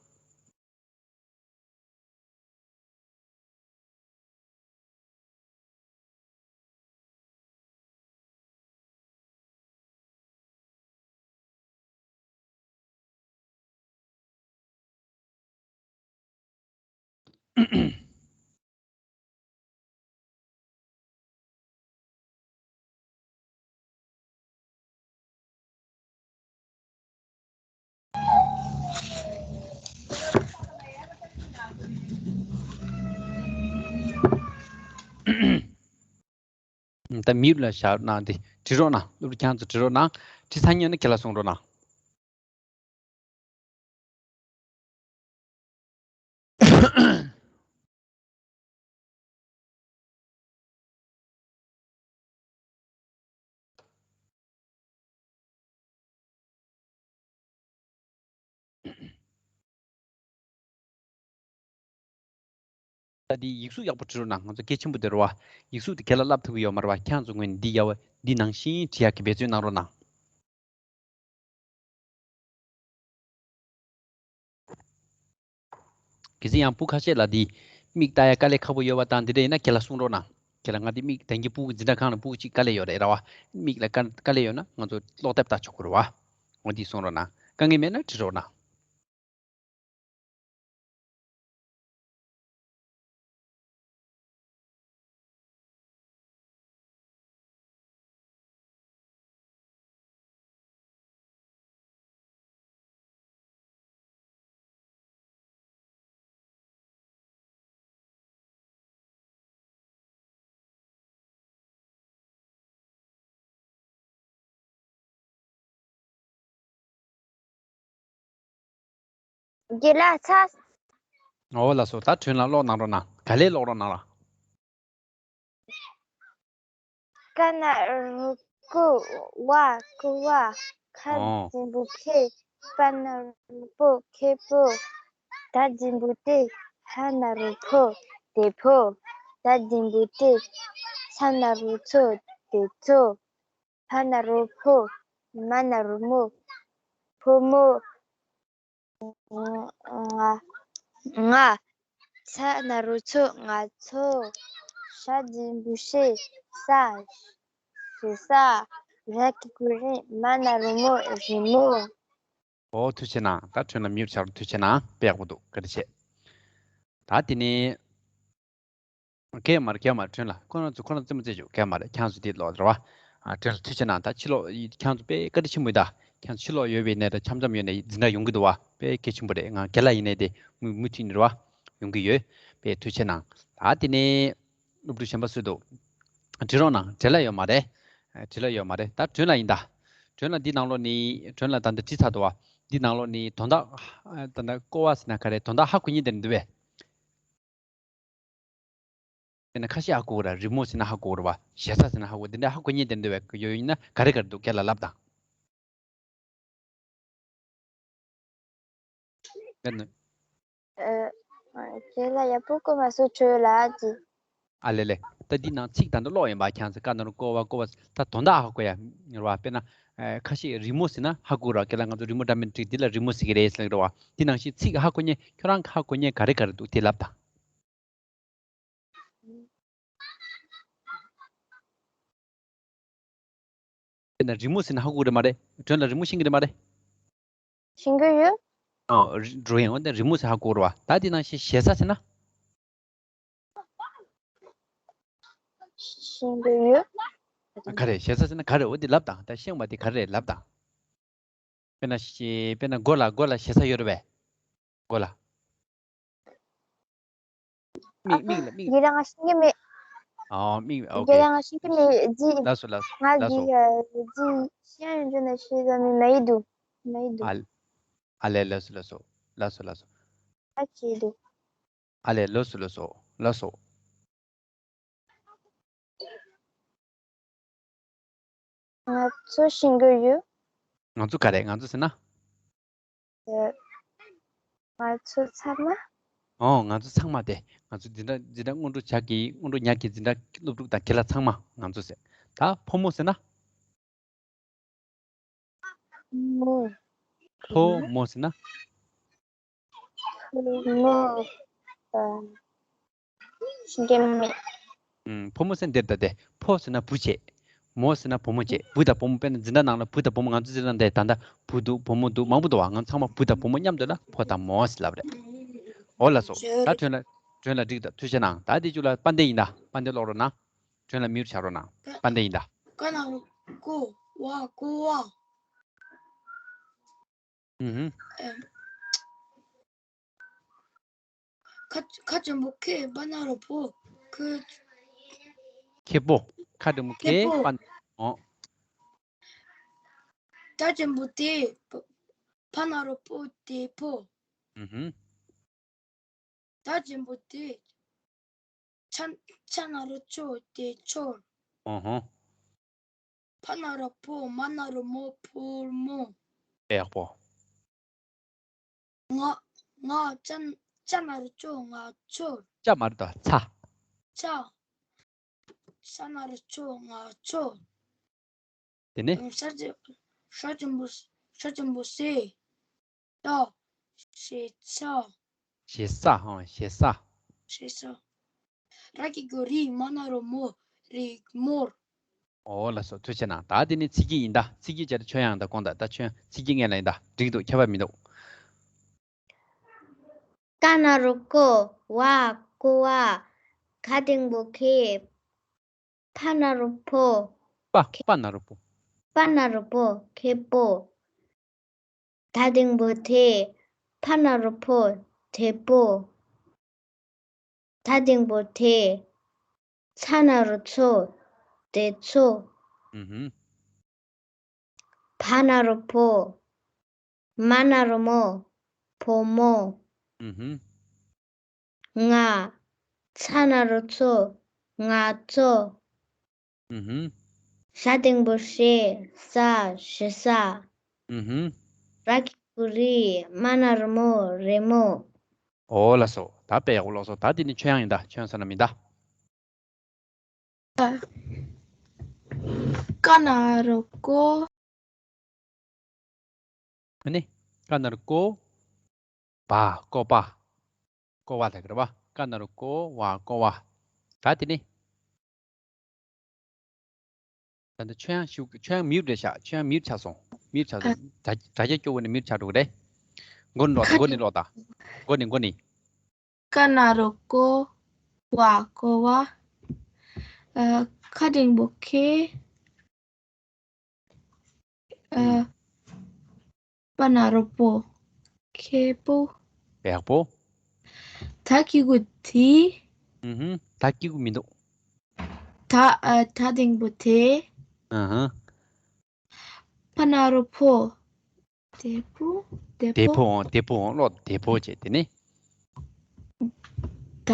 ད་མིའུ་ལ་བཞག་གནང་དེ་བྲི་རོགས་གནང་། སློབ་ཕྲུག་ཁྱེད་ཚོ་བྲི་རོགས་གནང་། བྲི་ཚར་ཉན་ན་ཁྱེད་ལ་གསུང་རོགས་གནང་། ད་འདི་ཡིག་གཟུགས་ཡག་པོ་བྲི་རོགས་གནང་། ང་ཚོ་གལ་ཆེན་པོ་དེ་རེད་བ། ཡིག་གཟུགས་དེ་ག་ལ་བསླབ་ཐུབ་ཀྱི་ཡོད་མ་རེད་བ། ཁྱེད་ཚོ་ངོས་ནས་འདི་ཡག་པོ་འདི་ནང་བཞིན་བྲིས་ཡག་གི་འབད་བརྩོན་གནང་རོགས་གནང་། གལ་སྲིད་ཡང་སྤུ་ཁ་ཤས་ལ་འདི་མིག་ལྟ་ཡ་དཀའ་ལས་ཁག་པོ་ཡོད་པ་དང་། འདི་འདྲ་ཡིན་ན་ཁྱེད་ལ་གསུང་རོགས་གནང་། ཁྱེད་ལ་ང་འདི་མིག་དེང་གི་སྤུ་གུ་འཛིན་གྲྭ་ཁང་ལ་སྤུ་གུ་གཅིག་དཀའ་ལས་ཡོད་རེད་ར་བ། མིག་ལ་དཀའ་དཀའ་ལས་ཡོད་ན་ང་ཚོ་ཀློག་དེབ་ལྟ་ཆོག་གི་རེད་བ། འོ་འདི་གསུང་རོགས་གནང་། དཀའ་ངལ་མེད་ན་བྲིས་རོགས་གནང་། རྒན་ལགས་ཚར། འོ་ལགས་སོ། ད་དྲན་ལ་ཀློག་གནང་རོགས་གནང་། ག་ལེར་ཀློག་རོགས་གནང་ལ། ཀ་ན་རོ་ཀོ། ཝ་ཀོ་བ། ཁ་འོ། འཛིན་པོ་ཁེ། པ་ན་རོ་པོ། ཁེ་པོ། ད་འཛིན་པོ་ཏེ། ཕ་ན་རོ་ཕོ། ཏེ་ཕོ། ད་འཛིན་པོ་ཏེ། ཚ་ན་རོ་ཚོ། ཏེ་ཚོ། ཕ་ན་རོ་ཕོ། མ་ན་རོ་མོ། ཕོ་མོ། ང་ང་། ཚ་ན་རོ་ཚོ། ང་ཚོ། ཞ་འཛིན་པོ་ཤེ། ས། ཞེ་ས། ར་གི་གུ་རི། མ་ན་རོ་མོ། རི་མོ། ཨོ་ཐུགས་རྗེ་གནང་། ད་ཁྲོན་ལ་མིའུ་ཆགས་རོགས། ཐུགས་རྗེ་གནང་། དཔེ་ཡག་པོ་འདུག་བཀའ་དྲིན་ཆེ། ད་དེ་ནས། གལ་མ་རེད། གལ་མ་རེད། ཁྲོན་ལ་ཁོ་རང་ཚོ་ཁོ་རང་རྩེད་མོ་རྩེད་ཆོག་གལ་མ་རེད། ཁྱེད་ཚོ་དེ་ལོག་རེད་བ། ཨ། ཁྲོན་ལ་ཐུགས་རྗེ་གནང་། ད་ཕྱི་ལོགས་ཡི་ཁྱེད་ཚོ་དཔེ་བཀའ་དྲིན་ཆེན་པོ་ཡིན་ད། ཁྱེད་ཚོ་ཕྱི་ལོགས་ཡོད་པའི་གནས་ད་འཆམ་འཆམ་ཡོད་ནས་འཛིན་གྲྭ་ཡོང་གི་འདུག་བ། དཔེ་གལ་ཆེན་པོ་རེད། ང་རྒན་ལགས་ཡིན་ནས་དེ་མུ་མུ་མཐུད་ནས་རེད་བ། ཡོང་གི་ཡོད། དཔེ་ཐུགས་རྗེ་གནང་། ད་དེ་ནས་སློབ་ཕྲུག་གཞན་པ་སུ་འདུག་བྲིས་རོགས་གནང་། བྲེལ་བ་ཡོད་མ་རེད། ཨ། བྲེལ་བ་ཡོད་མ་རེད། ད་ཁྲོན་ལ་ཡིན་ད། ཁྲོན་ལ་འདི་ནང་ལོགས་ནས་ཁྲོན་ལ་ད་ལྟ་བྲིས་ཚར་འདུག་བ། འདི་ནང་ལོགས་ནས་དོན་དག་ཨ། ད་ལྟ་ཀོ་བ་ཟེར་ན་ག་རེ། དོན་དག་ཧ་གོ་མཁན་དེ་འདུག་བས། དཔེར་ན་ཁ་ཤས་ཧ་གོ་གི་ར། རི་མོ་ཟེར་ན་ཧ་གོ་གི་ར་བ། ཞེ་ས་ཟེར་ན་ཧ་གོ། འདི་འདྲ་ཧ་གོ་མཁན་དེ་འདུག་བས། ཡོད་ཡིན་ན་ག་རེ་ག་རེ་འདུག་སྐད་ལ་ལབ་དང་། དཔེར་ན། ཨ། ཁྱེད་ལ་ཡག་པོ་གོ་མ་སོང་། ཁྲོས་ལ་ཅི། ཨ་ལེ་ལེ། ད་འདི་ནང་ཚིག་ད་འདི་ཀློག་ཡིན་པ། ཁྱེད་ཚོ་ཀ་ན་རོ་ཀོ་བ་ཀོ་བ། ད་དོན་དག་ཧ་གོ་ཡ་རེད་བ། དཔེར་ན། ཨ། ཁ་ཤས་རི་མོ་ཟེར་ན་ཧ་གོ་ར། སྐད་ལ་ང་ཚོ་རི་མོ་འདྲ་མིན་བྲིས་འདི་ལ་རི་མོ་ཟེར་གི་རེད་ཟེར་གི་རེད་བ། འདི་ནང་བཞིན་ཚིག་ཧ་གོ་མཁན། ཁྱོད་རང་ཧ་གོ་མཁན་ག་རེ་ག་རེ་འདུག་དེ་ལབ་དང་། དཔེར་ན་རི་མོ་ཟེར་ན་ཧ་གོ་གི་རེད་མ་རེད། ཁྲོན་ལ་རི་མོ་ཤེས་ཀྱི་རེད་མ་རེད། ཤེས་ཀྱི་ཡོད། ཨོ། རི་འགྲོ་ཡང་འོ་ན་རི་མོ་ཟེར་ཧ་གོ་གི་རེད་བ། ད་དེ་ནང་བཞིན་ཞེ་ས་ཟེར་ན། ཤེས་ཀྱི་ཡོད། ག་རེ། ཞེ་ས་ཟེར་ན་ག་རེ། འོ་དེ་ལབ་དང་། ད་ཤེས་པ་དེ་ག་རེ་ལབ་དང་། དཔེར་ན་ཞེ། དཔེར་ན་མགོ་ལ། མགོ་ལ་ཞེ་ས་ཡོད་རེད་པས། མགོ་ལ། མིག་མིག་ལ་མིག་ཡིན་ན་ང་ཤེས་ཀྱི་མེད། ཨོ་མིག་ཨོ་ཁེ། ཡིན་ན་ང་ཤེས་ཀྱི་མེད། ཇི། ལགས་སོ་ལགས་སོ་ང་ལགས་སོ། ཇི་ཡ་ཇི་ཤེས་ཡོན་ཇི་ན་ཤེས་ཀྱི་མེད་མ་ཡིན་འདུག་མ་ཡིན་འདུག་ཨ་ཨ་ལེ། ལགས་སོ་ལགས་སོ། ལགས་སོ་ལགས་སོ། ཨ་ཅེ་འདུག་ཨ་ལེ། ལགས་སོ་ལགས་སོ། ལགས་སོ། ང་ཚོ་ཤེས་ཀྱི་ཡོད། ང་ཚོ་ག་རེ། ང་ཚོ་ཟེར་ན། ཨེ། ང་ཚོ་ཚང་མ། ཨོ་ང་ཚོ་ཚང་མ་དེ་ང་ཚོ་འཛིན་གྲྭ་འཛིན་གྲྭ་སྔོན་འགྲོ་བྱ་གི་སྔོན་འགྲོ་ཉག་གི་འཛིན་གྲྭ་སློབ་ཕྲུག་དང་ཁྱེད་ལ་ཚང་མ་ང་ཚོ་ཟེར། ད་ཕོ་མོ་ཟེར་ན། མོ། ཕོ་མོ་ཟེར་ན། མོ། ཨ། འདི་མེད། ཨུམ། ཕོ་མོ་ཟེར་འདིར་ད་དེ་ཕོ་ཟེར་ན་བུ་བྱས། མོ་ཟེར་ན་བུ་མོ་བྱས། བུ་དང་བུ་མོ་དཔེར་ན་འཛིན་གྲྭ་ནང་ལ་བུ་དང་བུ་མོ་ང་ཚོ་འཛིན་གྲྭ་འདི་ད་ལྟ་བུ་འདུག་བུ་མོ་འདུག་མང་པོ་འདུག་བ། ང་ཚང་མ་བུ་དང་བུ་མོ་མཉམ་དུ་ལ་ཕོ་དང་མོ་ཟེར་ལབ་རེད། འོ་ལགས་སོ། ད་ཁྱོད་ལ་ཁྱོད་ལ་འགྲིག་ད། ཐུགས་རྗེ་གནང་། ད་དེ་ཅུ་ལ་དཔལ་ལྡན་ཡིན་ད། དཔལ་ལྡན་ཀློག་རོགས་གནང་། ཁྱོད་ལ་མིའུར་བྱ་རོགས་གནང་། དཔལ་ལྡན་ཡིན་ད། ཀ་ན་རོ་ཀོ། ཝ་ཀོ་བ། ཨུ་ཧུ། ཁ་ཁ་ཆེན་པོ་ཁེ། པ་ན་རོ་པོ། ཁེ། ཁེ་པོ། ཁ་འགྲེང་བུ་ཁེ། ཁེ་པོ། པ། ཨོ། ད་ཆེན་པོ་དེ། ཕ་ན་རོ་པོ་དེ་པོ། ཨུ་ཧུ། ད་ཆེན་པོ་དེ། ཆ་ཆ་ན་རོ་ཆོ་དེ་ཆོར། ཨོ་ཧོ། ཕ་ན་རོ་ཕོ། མ་ན་རོ་མོ། ཕོར་མོ། ཡག་པོ། ང་ང་ཅ་ཅ་ན་རོ་ཅོ། ང་ཅོར། ཅ་མ་རེད་ད། ཚ། ཅ། ཅ་ན་རོ་ཅོ། ང་ཅོར། དེ་ནས། ཨ། ཤ་ཆེན་ཤ་ཆེན་པོ་ཤ་ཆེན་པོ་ཤེ། ད། ཤེ་ཚ། ཞེ་ས། ཧང་། ཞེ་ས། ཞེ་ས། ར་གི་གུ་རི། མ་ན་རོ་མོ། རི་མོར། ཨོ་ལགས་སོ། ཐུགས་རྗེ་གནང་། ད་དེ་ནི་ཚིག་གི་ཡིན་ད། ཚིག་གི་བྱས་ཏེ་ཆོས་དབྱངས་དང་དགོངས་དག། ད་ཁྱོད་ཚིག་གི་ངེས་ལ་ཡིན་ད། འགྲིག་འདུག་ཁྱད་པར་མི་འདུག་ཀ་ན་རོ་ཀོ། ཝ་ཀོ་བ། ག་འགྲེང་བུ་གེ། ཕ་ན་རོ་ཕོ། པ། པ་ན་རོ་པོ། པ་ན་རོ་པོ། ཁེ་པོ། ད་འགྲེང་བུ་དེ། ཕ་ན་རོ་ཕོ། དེ་པོ། ད་འགྲེང་བུ་དེ། ཚ་ན་རོ་ཚོ། དེ་ཚོ། ཨུ་ཧུ། བ་ན་རོ་བོ། མ་ན་རོ་མོ། བོ་མོ། ཨུ་ཧུ། ང་། ཚ་ན་རོ་ཚོ། ང་ཚོ། ཨུ་ཧུ། ཞ་འགྲེང་བུ་ཞེ། ས། ཞེ་ས། ཨུ་ཧུ། ར་གི་གུ་རི། མ་ན་རོ་མོ། རེ་མོ། ཨོ་ལགས་སོ། ད་དཔེ་ཡག་པོ་ཀློག་སོང་། ད་དེ་ནི་ཆོས་དབྱངས་ཡིན་ད། ཆོས་དབྱངས་བསོད་ནམས་ཡིན་ད། ཀ་ན་རོ་ཀོ། ཨ་ནི། ཀ་ན་རོ་ཀོ། བ། ཀོ་པ། ཀོ་བ་ལབ་ཀྱི་རེད་པ། ཀ་ན་རོ་ཀོ། བ། ཀོ་བ། ད་དེ་ནི། ད་ལྟ་ཆོས་དབྱངས་ཞུ། ཆོས་དབྱངས་མིའུར་རེད་ཤག་ཆོས་དབྱངས་མིའུར་ཆགས་སོང་། མིའུར་ཆགས་སོང་། དྲ་དྲ་རྒྱ་སྐྱོ་བོ་ནས་མིའུར་ཆགས་འགྲོ་གི་རེད། མགོ་ནས་ཀློག་དང་། མགོ་ནས་ཀློག་དང་། མགོ་ནས། མགོ་ནས། ཀ་ན་རོ་ཀོ། བ་ཀོ་བ། ཨ། ག་འགྲེང་བུ་གེ། ཨ། པ་ན་རོ་པོ། ཁེ་པོ། ཡག་པོ། ད་གི་གུ་དི། ཨུ་ཧུ། ད་གི་གུ་མི་འདུག་ད། ཨ། ད་འགྲེང་བུ་དེ། ཨ་ཧ། པ་ན་རོ་ཕོ། དེ་པོ། དེ་དེ་པོ། ཕོ། དེ་ཕོ་ཀློག་དེ་ཕོ་བྱས། དེ་ནི། ད།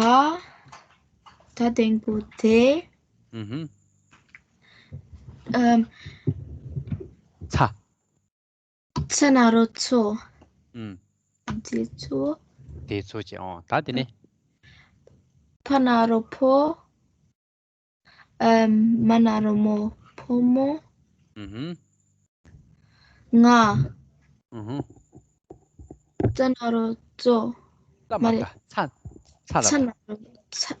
ད་འགྲེང་བུ་དེ། ཨུ་ཧུ། ཨམ། ཚ། ཚ་ན་རོ་ཚོ། ཨུམ། དེ་ཚོ། དེ་ཚོ་བྱས། ཨོ་ད་དེ་ནི། ཕ་ན་རོ་ཕོ། ཨམ། མ་ན་རོ་མོ། ཕོ་མོ། ཨུ་ཧུ། ང་། ཨུ་ཧུ། ཙ་ན་རོ་ཙོ། ཙ་མ་མ་རེད། ད། ཚ། ཚ་ལ། ཚ་ན་རོ་ཚ།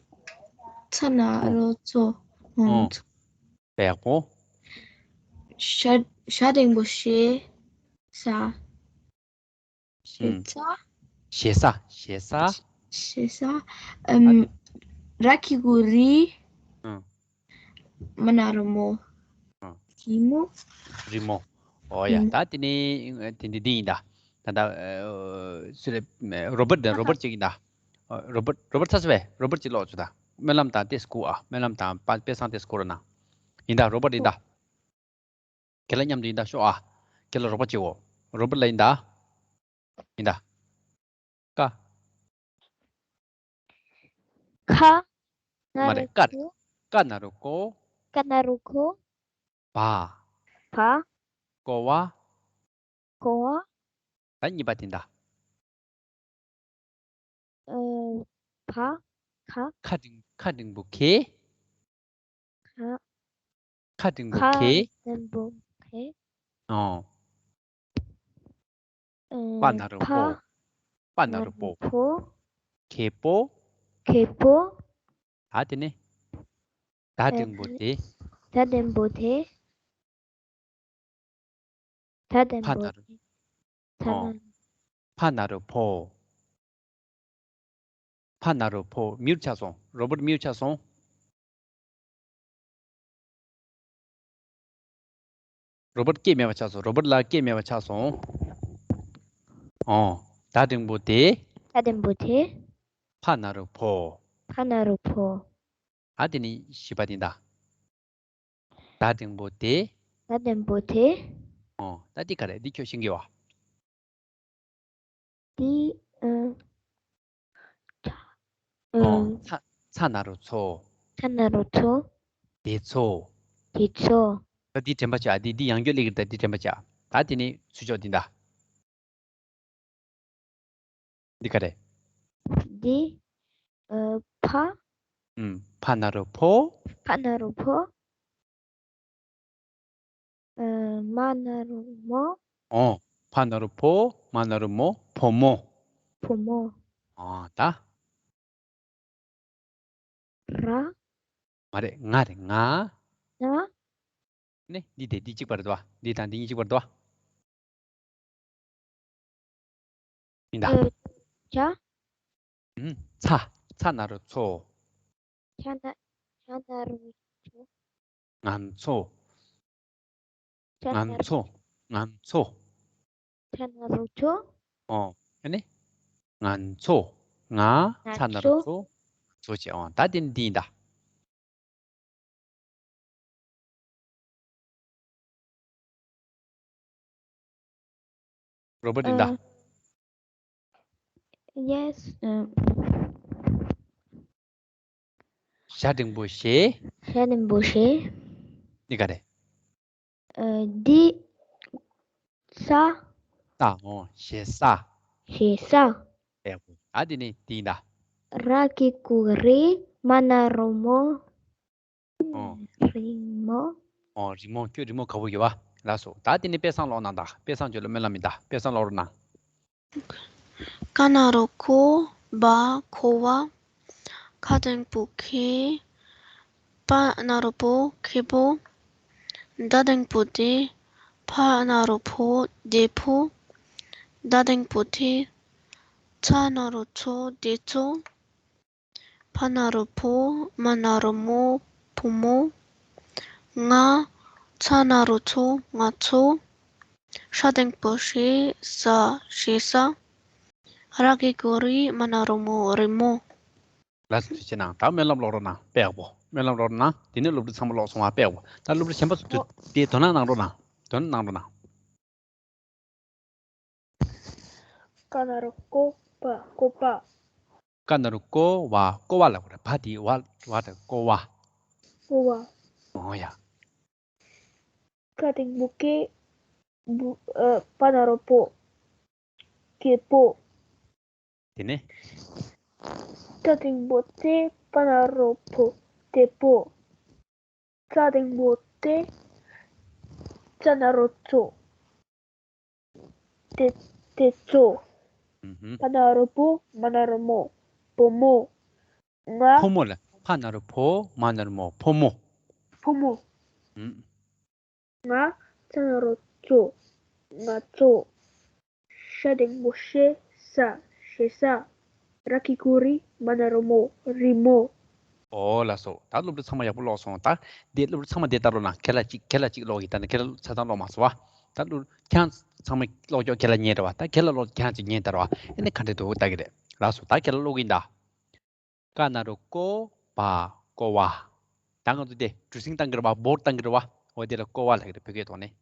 ཚ་ན་རོ་ཙོ། ཨོ། ཨོ། ཡག་པོ། ཞ་ཞ་འགྲེང་བུ་ཞེ། ས། ཞེ་ས། ཞེ་ས། ཞེ་ས། ཞེ་ས། ཨམ། ར་གི་གུ་རི། ཨང་། མ་ན་རོ་མོ། ཨང་། གི་མོ། རི་མོ། ཨོ་ཡ། ཨང་། ད་དེ་ནི་དེ་འདི་འདི་ཡིན་ད། ད་ད་སུ་རེད། རོ་བར་ད། རོ་བར་ཅིག་ཡིན་ད། རོ་བར། རོ་བར་ཚ་སུ་བས། རོ་བར་ཅིག་ཀློག་ཆོག་ད། སྨོན་ལམ་དང་ཏེ་སྐུ་ཨ། སྨོན་ལམ་དང་པ་དཔེ་བཟང་ཏེ་སྐུ་ར་ན། ཡིན་ད། རོ་བར་ཡིན་ད། ཁྱེད་ལ་མཉམ་དུ་ཡིན་ད་ཤོག་ཨ། ཁྱེད་ལ་རོགས་པ་བྱེད་འོ། རོ་བར་ལ་ཡིན་ད། ཡིན་ད། ཀ། ཁ། ན་མ་རེད། རོ་ཀ་རེད། ཀོ། ཀ་ན་རོ་ཀོ། ཀ་ན་རོ་ཀོ། བ། བ། ཀོ་བ། ཀོ་བ། ད་གཉིས་པ་དེ་ད། ཨ། བ། ཁ། ཁ་འགྲེང་ཁ་འགྲེང་བུ་ཁེ། ཁ། ཁ་འགྲེང་བུ་ཁ་ཁེ། འགྲེང་བུ་ཁེ། ཨོ། ཨ། པ་ན་རོ་ཕ། པོ། པ་ན་རོ་པོ། པོ། ཁེ་པོ། ཁེ་པོ། ད་དེ་ནས། ད་ཨ། འགྲེང་བུ་དེ། ད་འགྲེང་བུ་དེ། ད་འགྲེང་བུ་ཕ་ན་རོ། དེ། ད་ཨོ། ན། ཕ་ན་རོ་ཕོ། ཕ་ན་རོ་ཕོ། མིའུར་ཆགས་སོང་། རོ་བོ་ཊི་མིའུར་ཆགས་སོང་། རོ་བོ་ཊི་སྐད་མེད་པ་ཆགས་སོང་། རོ་བོ་ཊི་ལ་སྐད་མེད་པ་ཆགས་སོང་། ཨོ། ད་འགྲེང་བུ་དེ། ད་འགྲེང་བུ་དེ། ཕ་ན་རོ་ཕོ། ཕ་ན་རོ་ཕོ། ཨ་དེ་ནི་བཞི་པ་དེ་ད། ད་འགྲེང་བུ་དེ། ད་འགྲེང་བུ་དེ། ཨོ། ད་འདི་ག་རེ། འདི་ཁྱོད་ཤེས་ཀྱི་ཡོད་པ། འདི། ཨ། ཨོ། ཨ། ཚ། ཚ་ན་རོ་ཚོ། ཚ་ན་རོ་ཚོ། དེ་ཚོ། དེ་ཚོ། ད་འདི་དྲན་པ་བྱ། འདི་འདི་ཡང་བསྐྱར་སླེབས་ཀྱི་རེད། ད་འདི་དྲན་པ་བྱ། ད་དེ་ནི་ཚུར་ཕྱོགས་འདི་ད། འདི་ག་རེ། འདི། ཨ། ཕ། ཨུམ། ཕ་ན་རོ་ཕོ། ཕ་ན་རོ་ཕོ། ཨ། མ་ན་རོ་མོ། ཨོ། ཕ་ན་རོ་ཕོ། མ་ན་རོ་མོ། ཕོ་མོ། ཕོ་མོ། ཨོ། ད། ར། མ་རེད། ང་རེད། ང་། ང་། ནས་འདི་དེ་འདི་གཅིག་པ་རེད་དོ། འདི་དང་འདི་གཉིས་གཅིག་པ་རེད་དོ། ཡིན་ད། ཨ། ཇ། ཨུམ། ཚ། ཚ་ན་རོ་ཚོ། ཚ་ན། ཚ་ན་རོ་ཚོ། ང་ཚོ། ཚ་ན་ང་ཚོ། ང་ཚོ། ཚ་ན་རོ་ཚོ། ཨོ། ཨ་ནི། ང་ཚོ། ང་། ང་། ཚ་ན་རོ་ཚོ། ཚོ་བྱས། ཨོ། ད་དེ་ནི་འདི་ཡིན་ད། རོ་བོ་ཊི་ཡིན་ད། ཨ། ཡེ་སི། ཨ། ཞ་འགྲེང་བུ་ཞེ། ཞ་འགྲེང་བུ་ཞེ། འདི་ག་རེ། ཨ། འདི། ས། ས། ཨོ། ཞེ་ས། ཞེ་ས། ཨེ། ཨ་འདི་ནི་འདི་ཡིན་ད། ར་གི་གུ་རི། མ་ན་རོ་མོ། ཨོ། རི་མོ། ཨོ། རི་མོ། ཁྱོད་རི་མོ་དགའ་པོ་ཡོད་པ། ལགས་སོ། ད་དེ་ནི་དཔེ་བཟང་ཀློག་གནང་དང་། དཔེ་བཟང་ཁྱོད་ལ་སྨོན་ལམ་ཡིན་ད། དཔེ་བཟང་ཀློག་རོགས་གནང་། ཀ་ན་རོ་ཀོ། བ། ཀོ་བ། ཁ་འགྲེང་བུ་ཁེ། པ་ན་རོ་པོ། ཁེ་པོ། ད་འགྲེང་བུ་དེ། ཕ་ན་རོ་ཕོ། དེ་ཕོ། ད་འགྲེང་བུ་དེ། ཚ་ན་རོ་ཚོ། དེ་ཚོ། ཕ་ན་རོ་ཕོ། མ་ན་རོ་མོ། ཕོ་མོ། ང་། ཚ་ན་རོ་ཚོ། ང་ཚོ། ཤ་འགྲེང་བུ་ཤེ། ས། ཤེ་ས། ར་གི་གུ་རི། མ་ན་རོ་མོ། རི་མོ། ལགས་སོ། ཐུགས་རྗེ་གནང་། ད་སྨོན་ལམ་ཀློག་རོགས་གནང་། དཔེ་ཡག་པོ། སྨོན་ལམ་ཀློག་རོགས་གནང་། དེ་ནས་སློབ་ཕྲུག་ཚང་མ་ཀློག་སོང་བ། དཔེ་ཡག་པོ། ད་སློབ་ཕྲུག་གཞན་པ་ཚོ་དེ་དོ་སྣང་གནང་རོགས་གནང་། དོ་སྣང་གནང་རོགས་གནང་། ཀ་ན་རོ་ཀོ། པ། ཀོ་པ། ཀ་ན་རོ་ཀོ། བ། ཀོ་བ་ལབ་དགོས་རེད། བ་དེ་བ། བ་དང་ཀོ་བ། ཀོ་བ། ཨོ་ཡ། ཁ་འགྲེང་བུ་ཀེ། བུ། ཨ། པ་ན་རོ་པོ། ཀེ་པོ། དེ་ནས། ཏ་འགྲེང་བུ་ཏེ། པ་ན་རོ་པོ། ཏེ་པོ། ཙ་འགྲེང་བུ་ཙེ། ཙ་ན་རོ་ཙོ། ཏེ། ཏེ་ཙོ། ཨུ་ཧུམ། པ་ན་རོ་པོ། མ་ན་རོ་མོ། པོ་མོ། ང་། ཕོ་མོ་ལ། ཕ་ན་རོ་ཕོ། མ་ན་རོ་མོ། ཕོ་མོ། ཕོ་མོ། ཨུམ། ང་། ཙ་ན་རོ་ཙོ། ང་ཚོ། ཤ་འགྲེང་བུ་ཤེ། ས། ཤེ་ས། ར་གི་གུ་རི། མ་ན་རོ་མོ། རི་མོ། ཨོ་ལགས་སོ། ད་སློབ་ཕྲུག་ཚང་མ་ཡག་པོ་ཀློག་སོང་། ད་འདི་སློབ་ཕྲུག་ཚང་མ་འདི་ལྟ་རོགས་གནང་། ཁྱེད་ལ་གཅིག་ཁྱེད་ལ་གཅིག་ཀློག་གི། ད་ནི་ཁྱེད་ལ་ཆ་ཚང་ཀློག་མ་སོང་བ། ད་སློབ་ཁྱེད་རང་ཚང་མ་ཀློག་ཀྱོག་ཁྱེད་ལ་ཉན་རེད་བ། ད་ཁྱེད་ལ་ཀློག་ཁྱེད་རང་གཅིག་ཉན་ལྟ་རོགས། ཨེ་ནི་ག་འདྲ་འདུག་ལྟ་གི་རེད། ལགས་སོ། ད་ཁྱེད་ལ་ཀློག་གི་ཡིན་ད། ཀ་ན་རོ་ཀོ། བ། ཀོ་བ། ད་ང་ཚོ་དེ་གྲུ་གཟིངས་བཏང་གི་རེད་བ། བོར་བཏང་གི་རེད་བ། འོ་དེ་ལ་ཀོ་བ་ལབ་ཀྱི་རེད། བོད་སྐད་ཐོག་ནས།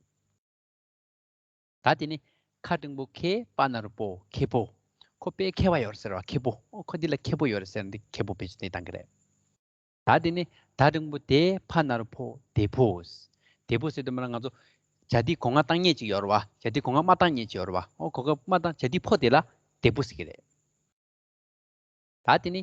ད་དེ་ནི་ཁ་འགྲེང་བུ་ཁེ། པ་ན་རོ་པོ། ཁེ་པོ། ཁོ་དཔེ་མཁས་པ་ཡོད་རེད་ཟེར་བ། ཁེ་པོ། ཨོ་ཁོ་འདི་ལ་མཁས་པོ་ཡོད་རེད་ཟེར་འདི་ཁེ་པོ་བེད་སྤྱོད་བཏང་གི་རེད། ད་དེ་ནི་ད་འགྲེང་བུ་དེ། ཕ་ན་རོ་ཕོ། དེ་ཕོ། དེ་ཕོ་ཟེར་དུས་མ་ང་ཚོ་བྱ་དེ་སྒོ་ང་བཏང་མཁན་ཅིག་ཡོད་རེད་བ། བྱ་དེ་སྒོ་ང་མ་བཏང་མཁན་ཅིག་ཡོད་རེད་བ། ཨོ་ཁོ་ག་མ་བཏང་བྱ་དེ་ཕོ་དེ་ལ་དེ་ཕོ་ཟེར་གི་རེད། ད་དེ་ནི་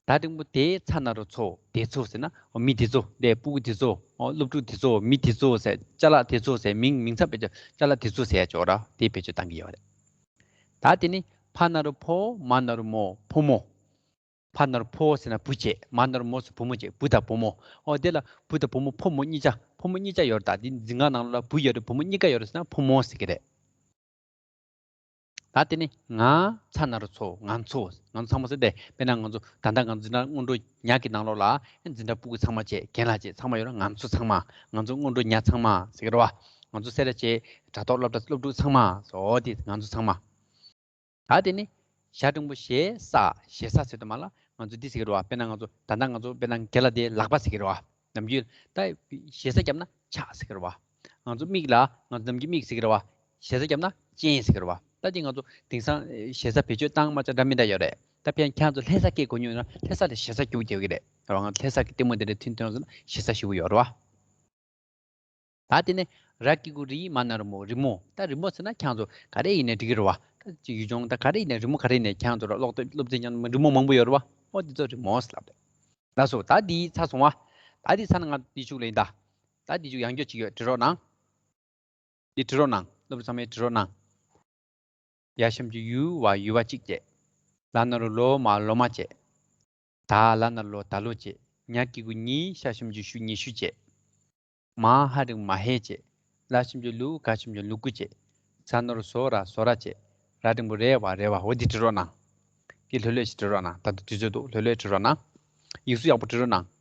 ད་འགྲེང་བུ་དེ་ཚ་ན་རོ་ཚོ། དེ་ཚོ་ཟེར་ན་འོ་མི་དེ་ཚོ། དེ་སྤུ་གུ་དེ་ཚོ། འོ་སློབ་ཕྲུག་དེ་ཚོ། མི་དེ་ཚོ་ཟེར། ཅ་ལག་དེ་ཚོ་ཟེར། མིང་མིང་ཚབ་བེད་སྤྱོད། ཅ་ལག་དེ་ཚོ་ཟེར་ཅོག་ར། དེ་བེད་སྤྱོད་བཏང་གི་ཡོད་རེད། ད་དེ་ནི་ཕ་ན་རོ་ཕོ། མ་ན་རོ་མོ། ཕོ་མོ། ཕ་ན་རོ་ཕོ་ཟེར་ན་བུ་བྱས། མ་ན་རོ་མོ་ཟེར་བུ་མོ་བྱས། བུ་དང་བུ་མོ། འོ་དེ་ལ་བུ་དང་བུ་མོ་ཕོ་མོ་གཉིས་ཆ། ཕོ་མོ་གཉིས་ཆ་ཡོད་རེད། ད་འདི་འཛིན་ཁང་ནང་ལ་བུ་ཡོད་རེད། བུ་མོ་གཉིས་ཀ་ཡོད་རེད་ཟེར་ན་ཕོ་མོ་ཟེར་གི་རེད། ད་དེ་ནི་ང་ཚ་ན་རོ་ཚོ། ང་ཚོ། ང་ཚོ་ཚང་མ་ཟེར་ཏེ། དཔེར་ན་ང་ཚོ་ད་ལྟ་ང་འཛིན་གྲྭ་སྔོན་འགྲོ་ཉག་གི་ནང་ལོགས་ལ་འཛིན་གྲྭ་སྤུ་གུ་ཚང་མ་བྱས། རྒན་ལགས་བྱས། ཚང་མ་ཡོད་རེད། ང་ཚོ་ཚང་མ། ང་ཚོ་སྔོན་འགྲོ་ཉག་ཚང་མ་ཟེར་གི་རེད་བ། ང་ཚོ་སེ་ར་བྱས། དྲ་ཐོག་སློབ་གྲྭ་སློབ་ཕྲུག་ཚང་མ་ཟེར། འོ་དེ་ང་ཚོ་ཚང་མ། ད་དེ་ནི་ཞ་འགྲེང་བུ་ཞེ་ས། ཞེ་ས་ཟེར་དུས་མ་ལ་ང་ཚོ་འདི་ཟེར་གི་རེད་བ། དཔེར་ན་ང་ཚོ་ད་ལྟ་ང་ཚོ་དཔེར་ན་རྒན་ལགས་དེ་ལག་པ་ཟེར་གི་རེད་བ། ནམ་རྒྱུན་ད་ཞེ་ས་བརྒྱབ་ན་ཕྱག་ཟེར་གི་རེད་བ། ང་ཚོ་མིག་ལ་ང་ཚོ་ནམ་རྒྱུན་མིག་ཟེར་གི་རེད་བ། ཞེ་ས་བརྒྱབ་ན་སྤྱན་ཟེར་གི་རེད་བ། ད་དེ་ང་ཚོ་དེང་སང་ཞེ་ས་བེད་སྤྱོད་བཏང་མ་ཆ་འདྲ་མི་འདྲ་ཡོད་རེད། ད་ཕན་ཁྱེད་ཚོ་ལྷ་ས་སྐད་གོ་མྱོང་ཡོད་ན་ལྷ་ས་ལ་ཞེ་ས་རྒྱུག་རྒྱག་གི་རེད། རེད་བ། ང་ཚོ་ལྷ་ས་གི་ལྟད་མོ་དེ་འདྲ་ཐོན་ཐོན་སོང་ན་ཞེ་ས་ཞེ་པོ་ཡོད་རེད་བ། ད་དེ་ནས་ར་གི་གུ་རི། མ་ན་རོ་མོ། རི་མོ། ད་རི་མོ་ཟེར་ན་ཁྱེད་ཚོ་ག་རེ་ཡིན་ནའི་འགྲིག་གི་རེད་བ། ད་ཅིག་ཡུལ་ལྗོངས་ད་ག་རེ་ཡིན་ནའི་རི་མོ་ག་རེ་ཡིན་ནའི་ཁྱེད་ཚོ་ར་སློབ་སློབ་ཚན་ཀྱང་རི་མོ་མང་པོ་ཡོད་རེད་བ། ཨོ་དེ་ཚོ་རི་མོ་ཟེར་ལབ་རེད། ལགས་སོ། ད་འདི་ཚར་སོང་བ། ད་འདི་ཚར་ན་ང་འདི་ཤུགས་ལ་ཡིན་ད། ད་འདི་ཅུ་ཡང་བསྐྱར་ཅིག་ཡོད། འབྲི་རོགས་གནང་། འདི་འབྲི་རོགས་གནང་། སློབ་ཕྲུག་ཚང་མས་འབྲི་རོགས་གནང་། ཡ་ཞབས་ཀྱུ་ཡུ་བ་ཡུ་བ་གཅིག་བྱས། ལ་ན་རོ་ལོ་མ་ལོ་མ་བྱས། ད་ལ་ན་རོ་ལོ་ད་ལོ་བྱས། ཉ་གི་གུ་ཉི། ཤ་ཞབས་ཀྱུ་ཤུ་ཉི་ཤུ་བྱས། མ་ཧ་འགྲེང་བུ་མ་ཧེ་བྱས། ལ་ཞབས་ཀྱུ་ལུ། ག་ཞབས་ཀྱུ་ལུ་གུ་བྱས། ཟ་ན་རོ་ཟོ་ར་ཟོ་ར་བྱས། ར་འགྲེང་བུ་རེ་བ་རེ་བ། འོ་འདི་འབྲི་རོགས་གནང་། འདི་ལྷོད་ལྷོད་ཅིག་འབྲི་རོགས་གནང་། ད་དུང་དུས་ཚོད་འདུག་ལྷོད་ལྷོད་འབྲི་རོགས་གནང་། ཡིག་གཟུགས་ཡག་པོ་འབྲི་རོགས་གནང་།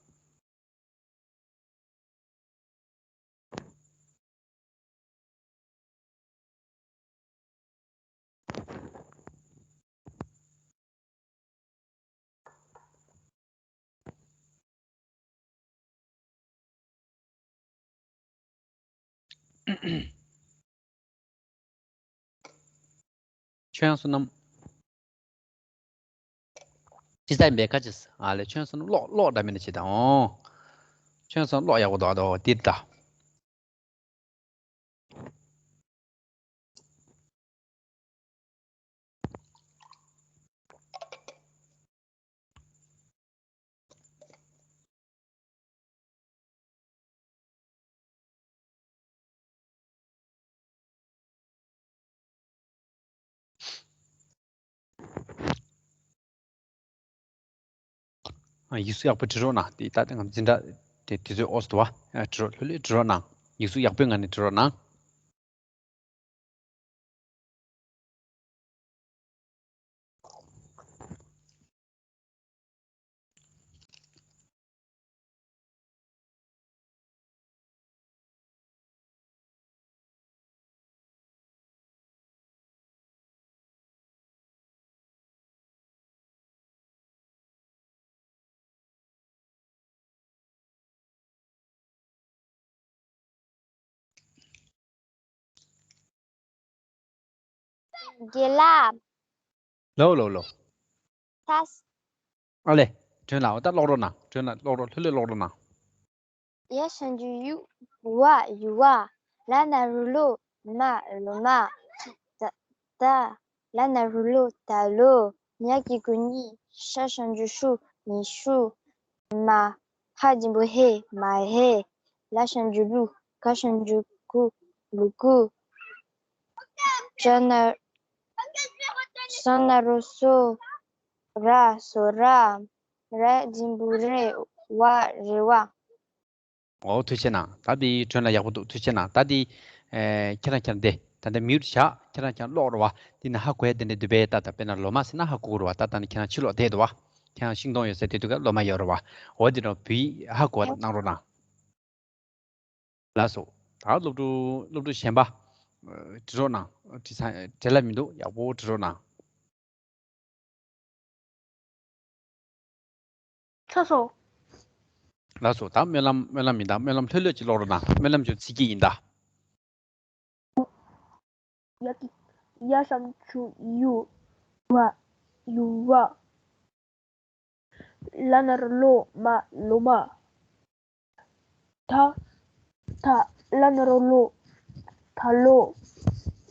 ཁྱོད་ཡང་བསོད་ནམས། ཅི་ཙམ་ཡིན་པའི་ཁ་ཅིག་ཨ་ལས། ཁྱོད་བསོད་ནམས་ཀློག་ཀློག་འདྲ་མིན་ནི་བྱེད་དང་། ཁྱོད་བསོད་ནམས་ཀློག་ཡག་པོ་འདུག་ཨ། འདི་ལྟ། ཡིག་གཟུགས་ཡག་པོ་འབྲི་རོགས་གནང་། དེ་ད་ང་འཛིན་གྲྭ་དེ་དུས་ཚོད་ཨོས་འདུག་བ། འབྲི་རོགས། ལྷོད་ལྷོད་འབྲི་རོགས་གནང་། ཡིག་གཟུགས་ཡག་པོའི་ངང་ནས་འབྲི་རོགས་གནང་། རྒན་ལགས། ལོ་ལོ་ལོ། ད། ཨ་ལེ། དྲན་ལ་འོ་ད་ཀློག་རོགས་གནང་། དྲན་ལ་ཀློག་རོགས། ལྷོད་ལྷོད་ཀློག་རོགས་གནང་། ཡ་ཞབས་ཀྱུ་ཡུ་བ་ཡུ་བ། ལ་ན་རོ་ལོ་མ་ལོ་མ། ད་ད། ལ་ན་རོ་ལོ་ད་ལོ། ཉ་གི་གུ་ཉི། ཤ་ཞབས་ཀྱུ་ཤུ་ཉི་ཤུ། མ་ཧ་འགྲེང་བུ་ཧེ་མ་ཧེ། ལ་ཞབས་ཀྱུ་ལུ། ག་ཞབས་ཀྱུ་གུ་ལུ་གུ། ཟ་ན་ཟ་ན་རོ་ཟོ་ར་ཟོ་ར། ར་འགྲེང་བུ་རེ་བ་རེ་བ། འོ་ཐུགས་རྗེ་གནང་། ད་འདི་དྲན་ལ་ཡག་པོ་འདུག་ཐུགས་རྗེ་གནང་། ད་འདི་ཨེ་ཁྱེད་རང་ཁྱེད་རང་འདི་ད་ལྟ་མིའུ་ཊི་བཞག་ཁྱེད་རང་ཁྱེད་རང་ཀློག་རོགས་པ། འདི་ནི་ཧ་གོ་ཡ་དེ་འདྲ་འདུག་པས། ད་ད་དཔེར་ན་ལོ་མ་ཟེར་ན་ཧ་གོ་གི་རེད་བ། ད་ད་ནི་ཁྱེད་རང་ཕྱི་ལོགས་བསྡད་འདུག་བ། ཁྱེད་རང་ཤིང་སྡོང་ཡོད་ས་དེ་དུས་ཀ་ལོ་མ་ཡོད་རེད་བ། འོ་འདི་འདྲ་བོད་ཡིག་ཧ་གོ་བ་གནང་རོགས་གནང་། ལགས་སོ། ད་སློབ་ཕྲུག་སློབ་ཕྲུག་གཞན་པ་ཨ་འབྲི་རོགས་གནང་། འབྲི་ས་འབྲི་ལ་མི་འདུག་ཡག་པོ་འབྲི་རོགས་གནང་། ཚར་སོང་། ལགས་སོ། ད་སྨོན་ལམ་སྨོན་ལམ་ཡིན་ད། སྨོན་ལམ་ལྷོད་ལྷོད་ཅིག་ཀློག་རོགས་གནང་། སྨོན་ལམ་ཅུང་ཚིག་གི་ཡིན་ད། ཡ་གི་ཡ་ཞབས་ཀྱུ་ཡུ་བ་ཡུ་བ། ལ་ན་རོ་ལོ་མ་ལོ་མ། ད་ད། ལ་ན་རོ་ལོ་ད་ལོ།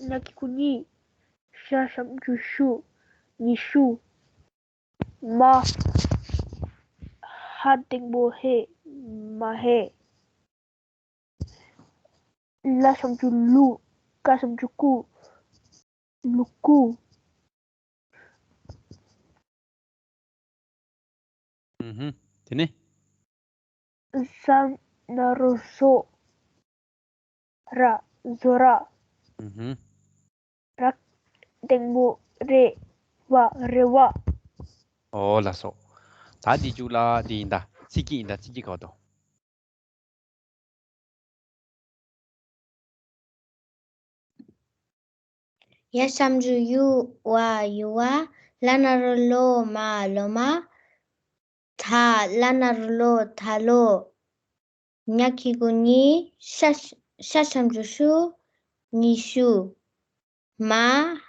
ཉ་གི་གུ་ཉི། ཤ་ཞབས་ཀྱུ་ཤུ་ཉི་ཤུ། མ། ཧ་འགྲེང་བུ་ཧེ། མ་ཧེ། ལ་ཞབས་ཀྱུ་ལུ། ཀ་ཞབས་ཀྱུ་ཀུ། ལུ་ཀུ། ཨུ་ཧུམ། དེ་ནས། ཟ་ན་རོ་ཟོ། ར། ཟོ་ར། ཨུ་ཧུམ། ར་འགྲེང་བུ་རེ། བ། རེ་བ། ཨོ་ལགས་སོ། ད་འདི་མཇུག་ལ་འདི་ཡིན་ད། ཚིག་གི་ཡིན་ད། ཚིག་གི་གོ་དོ། ཡ་ཞབས་ཀྱུ་ཡུ། བ། ཡུ་བ། ལ་ན་རོ་ལོ། མ། ལོ་མ། ད། ལ་ན་རོ་ལོ། ད་ལོ། ཉ་གི་གུ་ཉི། ཤ། ཤ་ཞབས་ཀྱུ་ཤུ། ཉི་ཤུ། མ།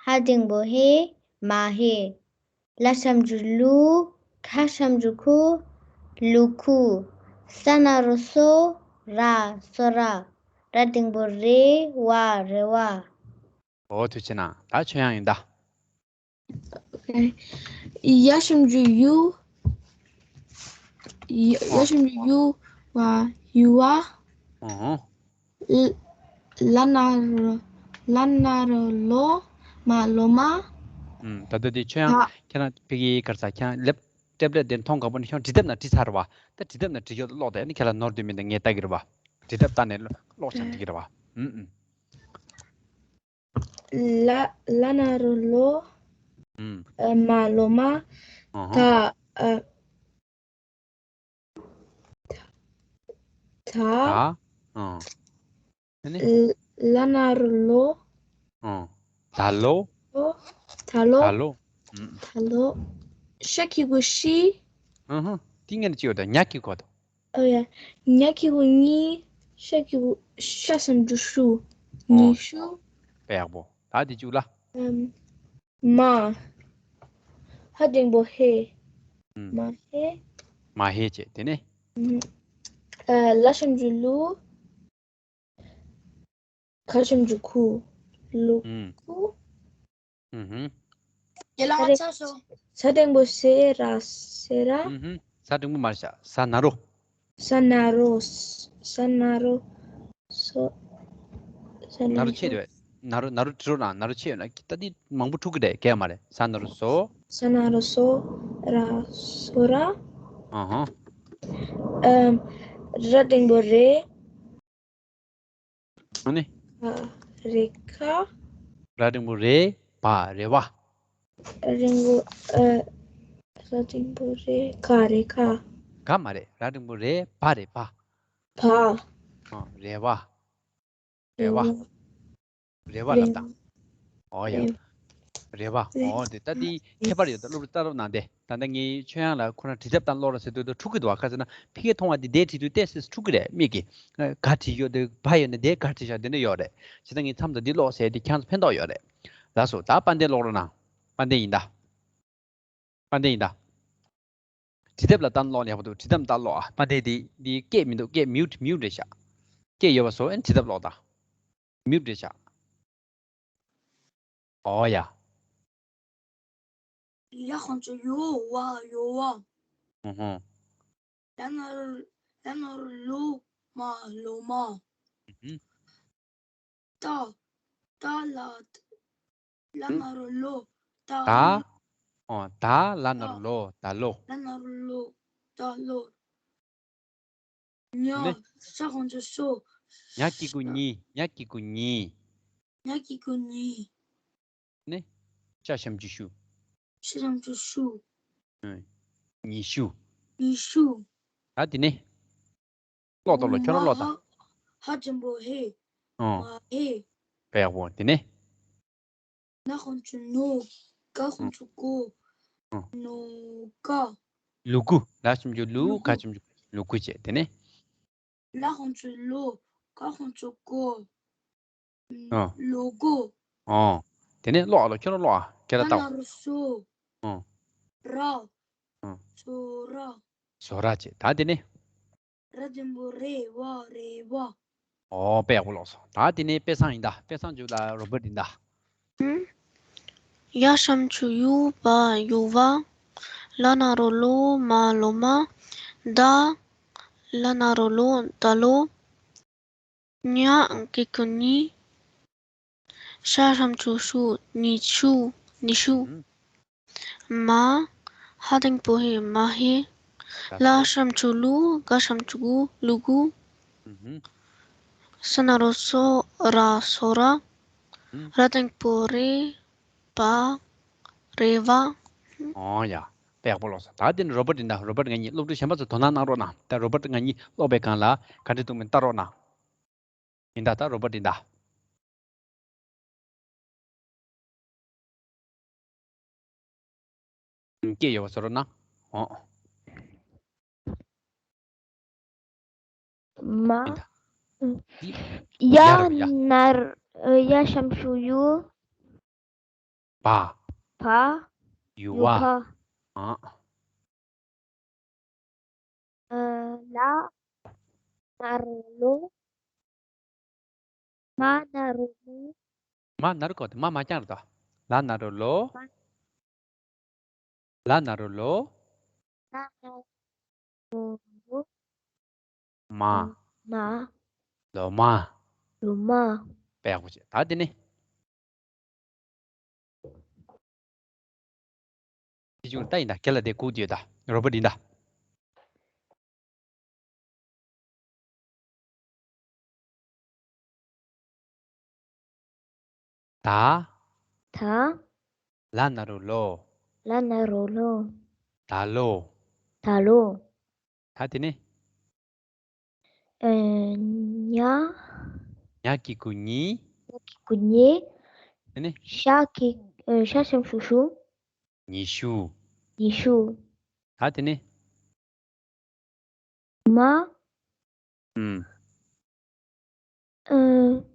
ཧ་འགྲེང་བུ་ཧེ། མ་ཧེ། ལ་ཞབས་ཀྱུ་ལུ། ཁ་ཞབས་ཀྱུ་ཁུ། ལུ་ཁུ། ས་ན་རོ་སོ། ར། སོ་ར། ར་འགྲེང་བུ་རེ། བ། རེ་བ། ཨོ་ཐུགས་རྗེ་གནང་། ད་ཆོས་དབྱངས་ཡིན་ད། ཡ་ཞབས་ཀྱུ་ཡུ། ཡ་ཡ་ཞབས་ཀྱུ་ཡུ། བ། ཡུ་བ། ཨོ། ལ་ན་རོ། ལ་ན་རོ་ལོ། མ། ལོ་མ། ཨུམ། ད་ལྟ་དེ་ཆོས་དབྱངས་ད། ཁྱེད་རང་ཕ་གིའི་གར་ས་ཁྱེད་རང་ལེབ་ཊེབ་ལེཊ་དེ་མཐོང་དགའ་པོ་ནི་ཁྱོད་འབྲི་དེབ་ནང་བྲིས་ཚར་བ། ད་འབྲི་དེབ་ནང་བྲིས་ཡོད་ཀློག་དེ་ནི་ཁྱེད་ལ་ནོར་དུས་མིན་ད་ངས་ལྟ་གི་རེད་བ། འབྲི་དེབ་ལྟ་ནས་ཀློག་ཀློག་བྱང་འབྲི་གི་རེད་བ། ཨུམ་ཨུམ། ལ། ལ་ན་རོ་ལོ། ཨུམ། ཨ། མ། ལོ་མ། ཨ་ཧ། ད། ཨ། ད། ད། ཨ། ཨ་ནི། ལ་ན་རོ་ལོ། ཨ། ད་ལོ། ལོ། ད་ལོ། ད་ལོ། ཨུམ། ད་ལོ། ཤ་གི་གུ་ཤི། ཨ་ཧ། ཏིང་ངེ་ནས་ཅི་ཡོད་ད། ཉ་གི་གུ་དོ། ཨོ་ཡ། ཉ་གི་གུ་ཉི། ཤ་གི་གུ་ཤ་ཞབས་ཀྱུ་ཤུ། ཨོ། ཉི་ཤུ། དཔེ་ཡག་པོ། ད་དེ་བཅུག་ལ། ཨམ། མ། ཧ་འགྲེང་བུ་ཧེ། ཨུམ། མ་ཧེ། མ་ཧེ་བྱས། དེ་ནས། ཨུམ། ཨ། ལ་ཞབས་ཀྱུ་ལུ། ཁ་ཞབས་ཀྱུ་ཁུ། ལུ་ཨུམ། ཁུ། ཨུ་ཧུམ། ཡ་ལ་ང་ཚ་སོ། ས་འགྲེང་བུ་སེ། ར། སེ་ར། ཨུ་ཧུམ། ས་འགྲེང་བུ་མར་བཞག་ས་ན་རོ། ས་ན་རོ། ས་ན་རོ། སོ། ས་ན་ན་རོ་ཆེ་རོ། དེ་བས། ན་རོ། ན་རོ་བྲི་རོགས་གནང་། ན་རོ་ཆེ་ཡོད་ན་ད་འདི་མང་པོ་འཁྲུག་གི་རེད། གས་མ་རེད། ས་ན་རོ་སོ། ས་ན་རོ་སོ། ར། སོ་ར། ཨ་ཧ། ཨམ། ར་འགྲེང་བུ་རེ། ཨ་ནི། ཁ། རེ་ཁ། ར་འགྲེང་བུ་རེ། བ། རེ་བ། ར་འགྲེང་བུ། ཨ། ར་འགྲེང་བུ་རེ། ཁ། རེ་ཁ། ག་མ་རེད། ར་འགྲེང་བུ་རེ། བ། རེ་བ། བ། ཨ། རེ་བ། རེ་བ། རེ་བ། རེ་བ་ལབ་དང་། ཨོ་ཡ། རེ་བ། རེ་བ། ཨོ་དེ་ད་འདི་ཁྱད་པར་ཡོད་ད། སློབ་རིགས་ལྟ་རོགས་གནང་སྟེ། ད་ལྟ་ངས་ཆོས་དབྱངས་ལ་ཁོ་རང་བྲིས་དེབ་བཏང་ཀློག་རོགས་ཟེར་དུས་ད་འཁྲུག་གི་འདུག་བ། ག་ཟེར་ན་ཕ་གིར་མཐོང་བ་འདི་བསྡད་བྲིས་དུས་ཏོག་ཙམ་འཁྲུག་གི་རེད། མིག་གིས་ག་བྲིས་ཡོད་དེ་བ་ཡོད་ན་དེ། ག་བྲིས་བཞག་དེ་ནས་ཡོད་རེད། བྱས་ཙང་ངས་མཚམས་ད་འདི་ཀློག་ཟེར་དེ་ཁྱེད་རང་ཚོ་ཕན་ཐོགས་ཡོད་རེད། ལགས་སོ། ད་དཔལ་ལྡན་ཀློག་རོགས་གནང་། དཔལ་ལྡན་ཡིན་ད། དཔལ་ལྡན་ཡིན་ད། བྲིས་དེབ་ལ་ལྟ་ན་ཀློག་ནས་ཡག་པོ་འདུག་བྲིས་དེབ་ལ་ལྟ་ཀློག་ཨ། དཔལ་ལྡན་འདི་འདི་སྐད་མི་འདུག་སྐད་མིའུཊ་མིའུཊ་རེད་བཞག་སྐད་ཡོད་པ་བཟོ། ཨེ་བྲིས་དེབ་ཀློག་ད། མིའུཊ་རེད་བཞག་ཨོ་ཡ། ཡ་ཁོང་ཚོ་ཡོ་བ་ཡོ་བ། ཧུ་ཧུ། ལ་ན་རོ་ལ་ན་རོ་ལོ། མ། ལོ་མ། ཧུ་ཧུ། ད། ད་ལ། ལ་ན་རོ་ལོ། ད། ད། ཨོ། ད་ལ་ན་རོ་ལོ། ད་ལོ། ལ་ན་རོ་ལོ། ད་ལོ། ཉ། ནི། ཤ་ཁོང་ཚོ་སོ། ཉ་གི་གུ་ཉི། ཉ་གི་གུ་ཉི། ཉ་གི་གུ་ཉི། ནི། ཤ་ཞབས་ཀྱུ་ཤུ། ཤ་ཞབས་ཀྱུ་ཤུ། ཨ། ཉི་ཤུ། ཉི་ཤུ། ད་དེ་ནི། ཀློག་ཏོ་ལོ། ཁྱོད་རང་ཀློག་ད། མ། ཧ་འགྲེང་བུ་ཧེ། ཨོ། མ་ཧེ། དཔེ་ཡག་པོ། དེ་ནི། ན་ཁོང་ཚོ་ནོ། ག་ཁོང་ཚོ་གོ། ཨོ། ནོ་ག། ལུ་གུ། ལ་ཞབས་ཀྱུ་ལུ། ལུ་གུ། ག་ཞབས་ཀྱུ་ལུ་གུ་བྱས། དེ་ནི། ལ་ཁོང་ཚོ་ལོ། ག་ཁོང་ཚོ་གོ། ཨོ། ལོ་གོ། ཨོ། དེ་ནས་ཀློག་ཨ་ལོ། ཁྱོད་རང་ཀློག་ཨ། སྐད་ལ་ལྟ་འོ། ལ་ན་རོ་སོ། ཨོ། ར། ཨོ། སོ་ར། སོ་ར་བྱས། ད་དེ་ནས། ར་འགྲེང་བུ་རེ། བ། རེ་བ། ཨོ། དཔེ་ཡག་པོ་ཀློག་སོང་། ད་དེ་ནས་དཔེ་བཟང་ཡིན་ད། དཔེ་བཟང་བཅུག་ལ་རོ་བར་ཊི་ཡིན་ད། ཡ་ཞབས་ཀྱུ་ཡུ། བ། ཡུ་བ། ལ་ན་རོ་ལོ། མ་ལོ་མ། ད། ལ་ན་རོ་ལོ། ད་ལོ། ཉ་གི་གུ་ཉི། ཤ་ཧྲམ་ཆུ་ཤུ། ཉི་ཤུ། ཉི་ཤུ། ཧུམ། མ། ཧ་འགྲེང་བུ་ཧེ། མ་ཧེ། ད་ལ་ཤམ་ཆུ་ལུ། ག་ཤམ་ཆུ་གུ། ལུ་གུ། ཧུམ་ཧུམ། ས་ན་རོ་སོ། ར། སོ་ར། ཧུམ། ར་འགྲེང་བུ་རེ། བ། རེ་བ། ཨོ་ཡ། དཔེ་ཡག་པོ་ཀློག་སོང་། ད་དེ་ནི་རོ་བར་ཏི་འདྲ། རོ་བར་ང་གཉིས། སློབ་ཕྲུག་གཞན་པ་ཚོ་དོ་སྣང་གནང་རོགས་གནང་། ད་རོ་བར་ང་གཉིས་ཀློག་པའི་སྒང་ལ་ག་འདྲ་འདུག་མིན་ལྟ་རོགས་གནང་། ཡིན་ད། ད་རོ་བར་ཏི་འདྲ། སྐད་ཡོད་པ་བཟོ་རོགས་གནང་། ཨོ། མ། ཡིན་ད། འདི་ཡ་ཡ་ར་བ་ཡ། ན་རོ། ཡ་ཤམ་ཤུ་ཡུ། བ། བ། ཡུ་ཡུ་བ། བ། ཨ། ཨ། ལ་ན་རོ་ལོ། མ་ན་རོ་ལུ། མ་ན་རོ་གོ་དེ། མ་མ་རྐྱང་རེད་དོ། ལ་ན་རོ་ལོ། མ། ལ་ན་རོ་ལོ། ལ་ན་རོ་ལོ། མ། མ། ལོ་མ། ལོ་མ། དཔེ་ཡག་པོ་བྱས། ད་དེ་ནི། དེ་བྱུང་ད་ཡིན་ད། ཁྱེད་ལ་དེ་གུག་དེ་ཡོད་ད། རོ་བར་ཏི་འདྲ། ད། ད། ལ་ན་རོ་ལོ། ལ་ན་རོ་ལོ། ད་ལོ། ད་ལོ། ད་དེ་ནི། ཨ། ཉ། ཉ་གི་གུ་ཉི། ཉ་གི་གུ་ཉི། དེ་ནི། ཤ་གི། ཨ། ཤ་ཤམ་ཤུ་ཤུ། ཉི་ཤུ། ཉི་ཤུ། ད་དེ་ནི། མ། ཨུམ། ཨ།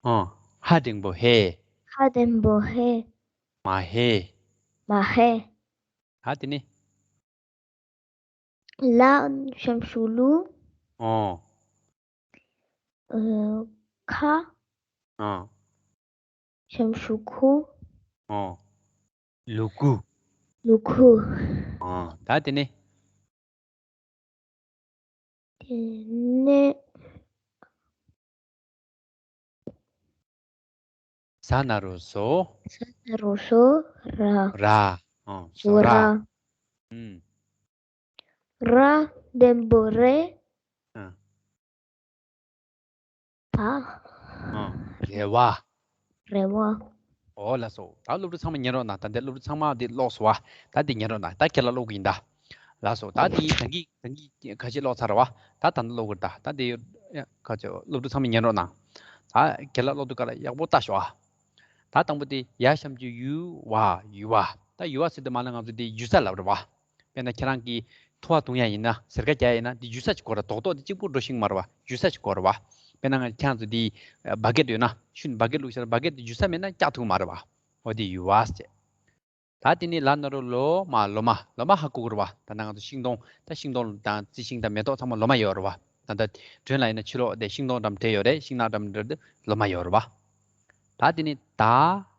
ཨ། ཧ་འགྲེང་བུ་ཧེ། ཧ་འགྲེང་བུ་ཧེ། མ་ཧེ། མ་ཧེ། ད་དེ་ནི། ལ་ཤམ་ཤུ་ལུ། ཨོ། ཨ། ཁ། ཨ། ཤམ་ཤུ་ཁུ། ཨོ། ལུ་གུ། ལུ་གུ། ཨ། ད་དེ་ནི། དེ་ནས། ཟ་ན་རོ་ཟོ། ཟ་ན་རོ་ཟོ། ར། ར། ཨ། ཟོ་ཟོ་ར། ར། ཨུམ། ར་འགྲེང་བུ་རེ། ཨ། བ། ཨ། རེ་བ། རེ་བ། ཨོ་ལགས་སོ། ད་སློབ་ཕྲུག་ཚང་མ་ཉན་རོགས་གནང་། ད་འདི་སློབ་ཕྲུག་ཚང་མ་འདི་ཀློག་སོང་བ། ད་འདི་ཉན་རོགས་གནང་། ད་ཁྱེད་ལ་ཀློག་གི་ཡིན་ད། ལགས་སོ། ད་འདི་ད་གིན་ད་གིན་ཁ་ཤས་ཀློག་ཚར་བ། ད་ད་ནི་ཀློག་གི་རེད་ད། ད་འདི་ཁ་ཤས་སློབ་ཕྲུག་ཚང་མ་ཉན་རོགས་གནང་། ད་ཁྱེད་ལ་ཀློག་དུས་སྐབས་ལ་ཡག་པོ་ལྟ་ཤོག་ཨ། ད་དང་པོ་དེ་ཡ་ཤམ་གྱི་ཡུ་བ། ཡུ་བ། ད་ཡུ་བ་ཟེར་དུས་མ་ལ་ང་ཚོ་དེ་ཡུ་ས་ལབ་རེད་བ། དཔེར་ན་ཁྱེད་རང་གིས་ཐུ་བ་བཏུང་ཡ་ཡིན་ན། སེར་ཀ་རྒྱག་ཡ་ཡིན་ན། དེ་ཡུ་ས་ཅིག་དགོས་ར། རྡོག་རྡོག་དེ་གཅིག་པུ་འགྲོ་ཤེས་ཀྱི་མ་རེད་བ། ཡུ་ས་ཅིག་དགོས་རེད་བ། དཔེར་ན་ང་ཁྱེད་རང་ཚོ་དེ་བ་གེ་ཊི་ཡོད་ན། ཤུན་བ་གེ་ཊི་བླུགས་ཤག་བ་གེ་ཊི་དེ་ཡུ་ས་མེད་ན་བཀྱག་ཐུབ་ཀྱི་མ་རེད་བ། འོ་དེ་ཡུ་བ་ཟེར། ད་དེ་ནས་ལ་ན་རོ་ལོ་མ། ལོ་མ། ལོ་མ་ཧ་གོ་གི་རེད་བ། ད་ནང་ང་ཚོ་ཤིང་སྡོང་། ད་ཤིང་སྡོང་དང་རྩི་ཤིང་དང་མེ་ཏོག་ཚང་མ་ལོ་མ་ཡོད་རེད་བ། ད་ལྟ་དྲོད་ལ་ཡིན་ན་ཕྱི་ལོགས་དེ་ཤིང་སྡོང་འགྲམ་འདྲེས་ཡོད་རེད། ཤིང་ནགས་འགྲམ་འདྲེས་ཏེ་ལོ་མ་ཡོད་རེད་བ། ད་དེ་ནས་ད་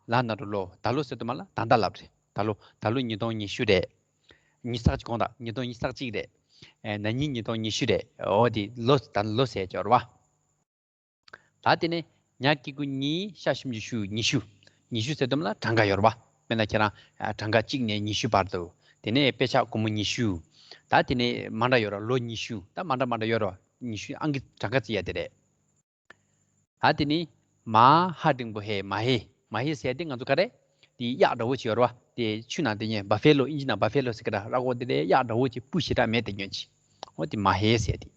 ལ་ན་རོ་ལོ། ད་ལོ་ཟེར་དུས་མ་ལ་ད་ལྟ་ལབ་རེད། ད་ལོ། ད་ལོ་ཉིས་སྟོང་ཉི་ཤུ་རེད། ཉི་ཤུ་རྩ་གཅིག་གོང་དང་། ཉིས་སྟོང་ཉི་ཤུ་རྩ་གཅིག་རེད། ཨེ། ན་ནིང་ཉིས་སྟོང་ཉི་ཤུ་རེད། འོ་དེ་ལོ། ད་ལོ་ཟེར་ཡ་ཅིག་ཡོད་རེད་བ། ད་དེ་ནས་ཉ་གི་གུ་ཉི། ཤ་ཞབས་ཀྱུ་ཤུ། ཉི་ཤུ། ཉི་ཤུ་ཟེར་དུས་མ་ལ་གྲངས་ཀ་ཡོད་རེད་བ། དཔེར་ན་ཁྱེད་རང་གྲངས་ཀ་གཅིག་ནས་ཉི་ཤུ་བར་དུ། དེ་ནས་དཔེ་ཆ་སྒོར་མོ་ཉི་ཤུ། ད་དེ་ནས་མ་འདྲ་ཡོད་རེད་བ། ལོ་ཉི་ཤུ། ད་མ་འདྲ་མ་འདྲ་ཡོད་རེད་བ། ཉི་ཤུ་ཨང་ཀི་གྲངས་ཀ་བརྩི་ཡ་དེ་རེད། ད་དེ་ནི་མ་ཧ་འགྲེང་བུ་ཧེ། མ་ཧེ། མ་ཧེ་ཟེར་དེ་ང་ཚོ་ག་རེ། དེ་གཡག་འདྲ་བོ་ཅིག་ཡོད་རེད་བ། དེ་ཆུ་ནང་དེ་ཉེ་བ་ཧྥེ་ལོ། ཨིན་ཇི་ནང་བ་ཧྥེ་ལོ་ཟེར་གི་ར། ར་གོ་དེ་རེད། གཡག་འདྲ་བོ་ཅིག་སྤུ་ཞེ་དྲག་མེད་དེ་ཉོན་ཅིག་འོ་དེ་མ་ཧེ་ཟེར་དེ།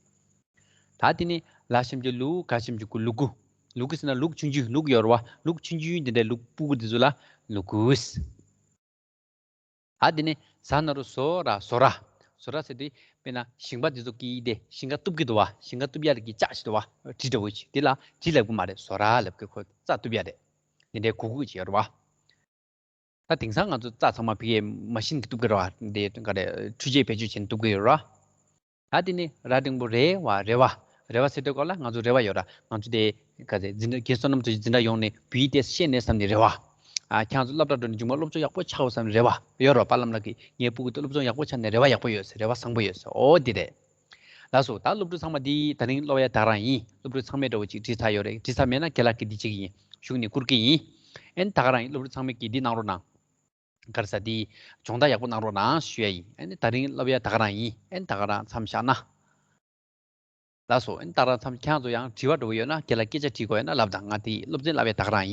ད་དེ་ནི་ལ་ཞབས་ཀྱུ་ལུ། ག་ཞབས་ཀྱུ་གུ། ལུ་གུ། ལུ་གུ་ཟེར་ན་ལུག་ཆུང་ཆུང་། ལུག་ཡོད་རེད་བ། ལུག་ཆུང་ཆུང་དེ་འདྲའི་ལུག་སྤུ་གུ་དེ་ཚོ་ལ་ལུ་གུ་ཟེར། ད་དེ་ནས་ཟ་ན་རོ་ཟོ་ར། ཟོ་ར། ཟོ་ར་ཟེར་དུས་དཔེར་ན་ཞིང་པ་འདི་ཚོ་གིས་དེ་ཞིང་ཁ་གཏུབ་ཀྱི་འདུག་བ། ཞིང་ཁ་གཏུབ་ཡ་ལ་གི་ལྕགས་ཤིག་འདུག་བ། གྲི་འདྲ་བོ་ཅིག་དེ་ལ་གྲི་ལབ་ཀྱི་མ་རེད། ཟོ་ར་ལབ་ཀྱི། ཁོ་རྩྭ་གཏུབ་ཡ་རེད། འདི་འདྲའི་གུག་གུག་ཅིག་ཡོད་རེད་བ། ད་དེང་སང་ང་ཚོ་རྩྭ་ཚང་མ་ཕ་གིའི་མ་ཤིན་གྱིས་གཏུབ་ཀྱི་རེད་བ། འདི་ག་རེ། འཕྲུལ་ཆས་བེད་སྤྱོད་བྱས་ནས་གཏུབ་ཀྱི་ཡོད་རེད་བ། ད་དེ་ནས་ར་འགྲེང་བུ་རེ་བ། རེ་བ། རེ་བ་ཟེར་དུས་སྐབས་ལ་ང་ཚོ་རེ་བ་ཡོད་ར། ང་ཚོ་དེ་ག་ཚོད་འཛིན་གྲྭ་རྒན་བསོད་ནམས་ཚོ་འཛིན་གྲྭ་ཡོང་ནས་བོད་ཡིག་དེ་ཤེས་ནས་བསམ་ནས་རེ་བ། ཨ་ཁྱེད་ཚོ་སློབ་གྲྭ་འགྲོ་ནས་མཇུག་མ་སློབ་སྦྱོང་ཡག་པོ་ཆགས་བསམ་རེ་བ་ཡོད་རོགས། པ་ལམ་ལགས་ཀྱིས་ངའི་སྤུ་གུ་དེ་སློབ་སྦྱོང་ཡག་པོ་ཆགས་ནས་རེ་བ་ཡག་པོ་ཡོད་ཟེར། རེ་བ་བཟང་པོ་ཡོད་ཟེར། ཨོ་འདི་རེད། ལགས་སོ། ད་སློབ་ཕྲུག་ཚང་མ་འདི་དེ་རིང་སློབ་ཡ་ད་ག་རང་ཡིན། སློབ་ཕྲུག་ཚང་མས་འདྲ་བོ་ཅིག་བྲིས་ཚར་ཡོད་རེད། བྲིས་ཚར་མེད་ན་རྒན་ལགས་ཀྱིས་འདི་བྱེད་ཀྱི་ཡིན། གཞུག་ནས་བསྐུར་གྱི་ཡིན། ཨེ་ད་ག་རང་ཡིན། སློབ་ཕྲུག་ཚང་མས་ཀྱིས་འདི་གནང་རོགས་གནང་། ག་རེ་ཟ། འདི་སྦྱོང་བརྡར་ཡག་པོ་གནང་རོགས་གནང་ཞུ་ཡ་ཡིན། ཨེ་ད་རིང་སློབ་ཡ་ད་ག་རང་ཡིན། ཨེ་ད་ག་རང་མཚམས་བཞག་ན། ལགས་སོ། ཨེ་ད་ག་རང་མཚམས། ཁྱེད་ཚོ་ཡང་དྲི་བ་འདྲ་བོ་ཡོད་ན། རྒན་ལགས་སྐད་ཆ་དྲི་དགོས་ཡོད་ན་ལབ་དང་། ང་དེ་སློབ་ཚན་བསླབ་ཡ་ད་ག་རང་ཡིན།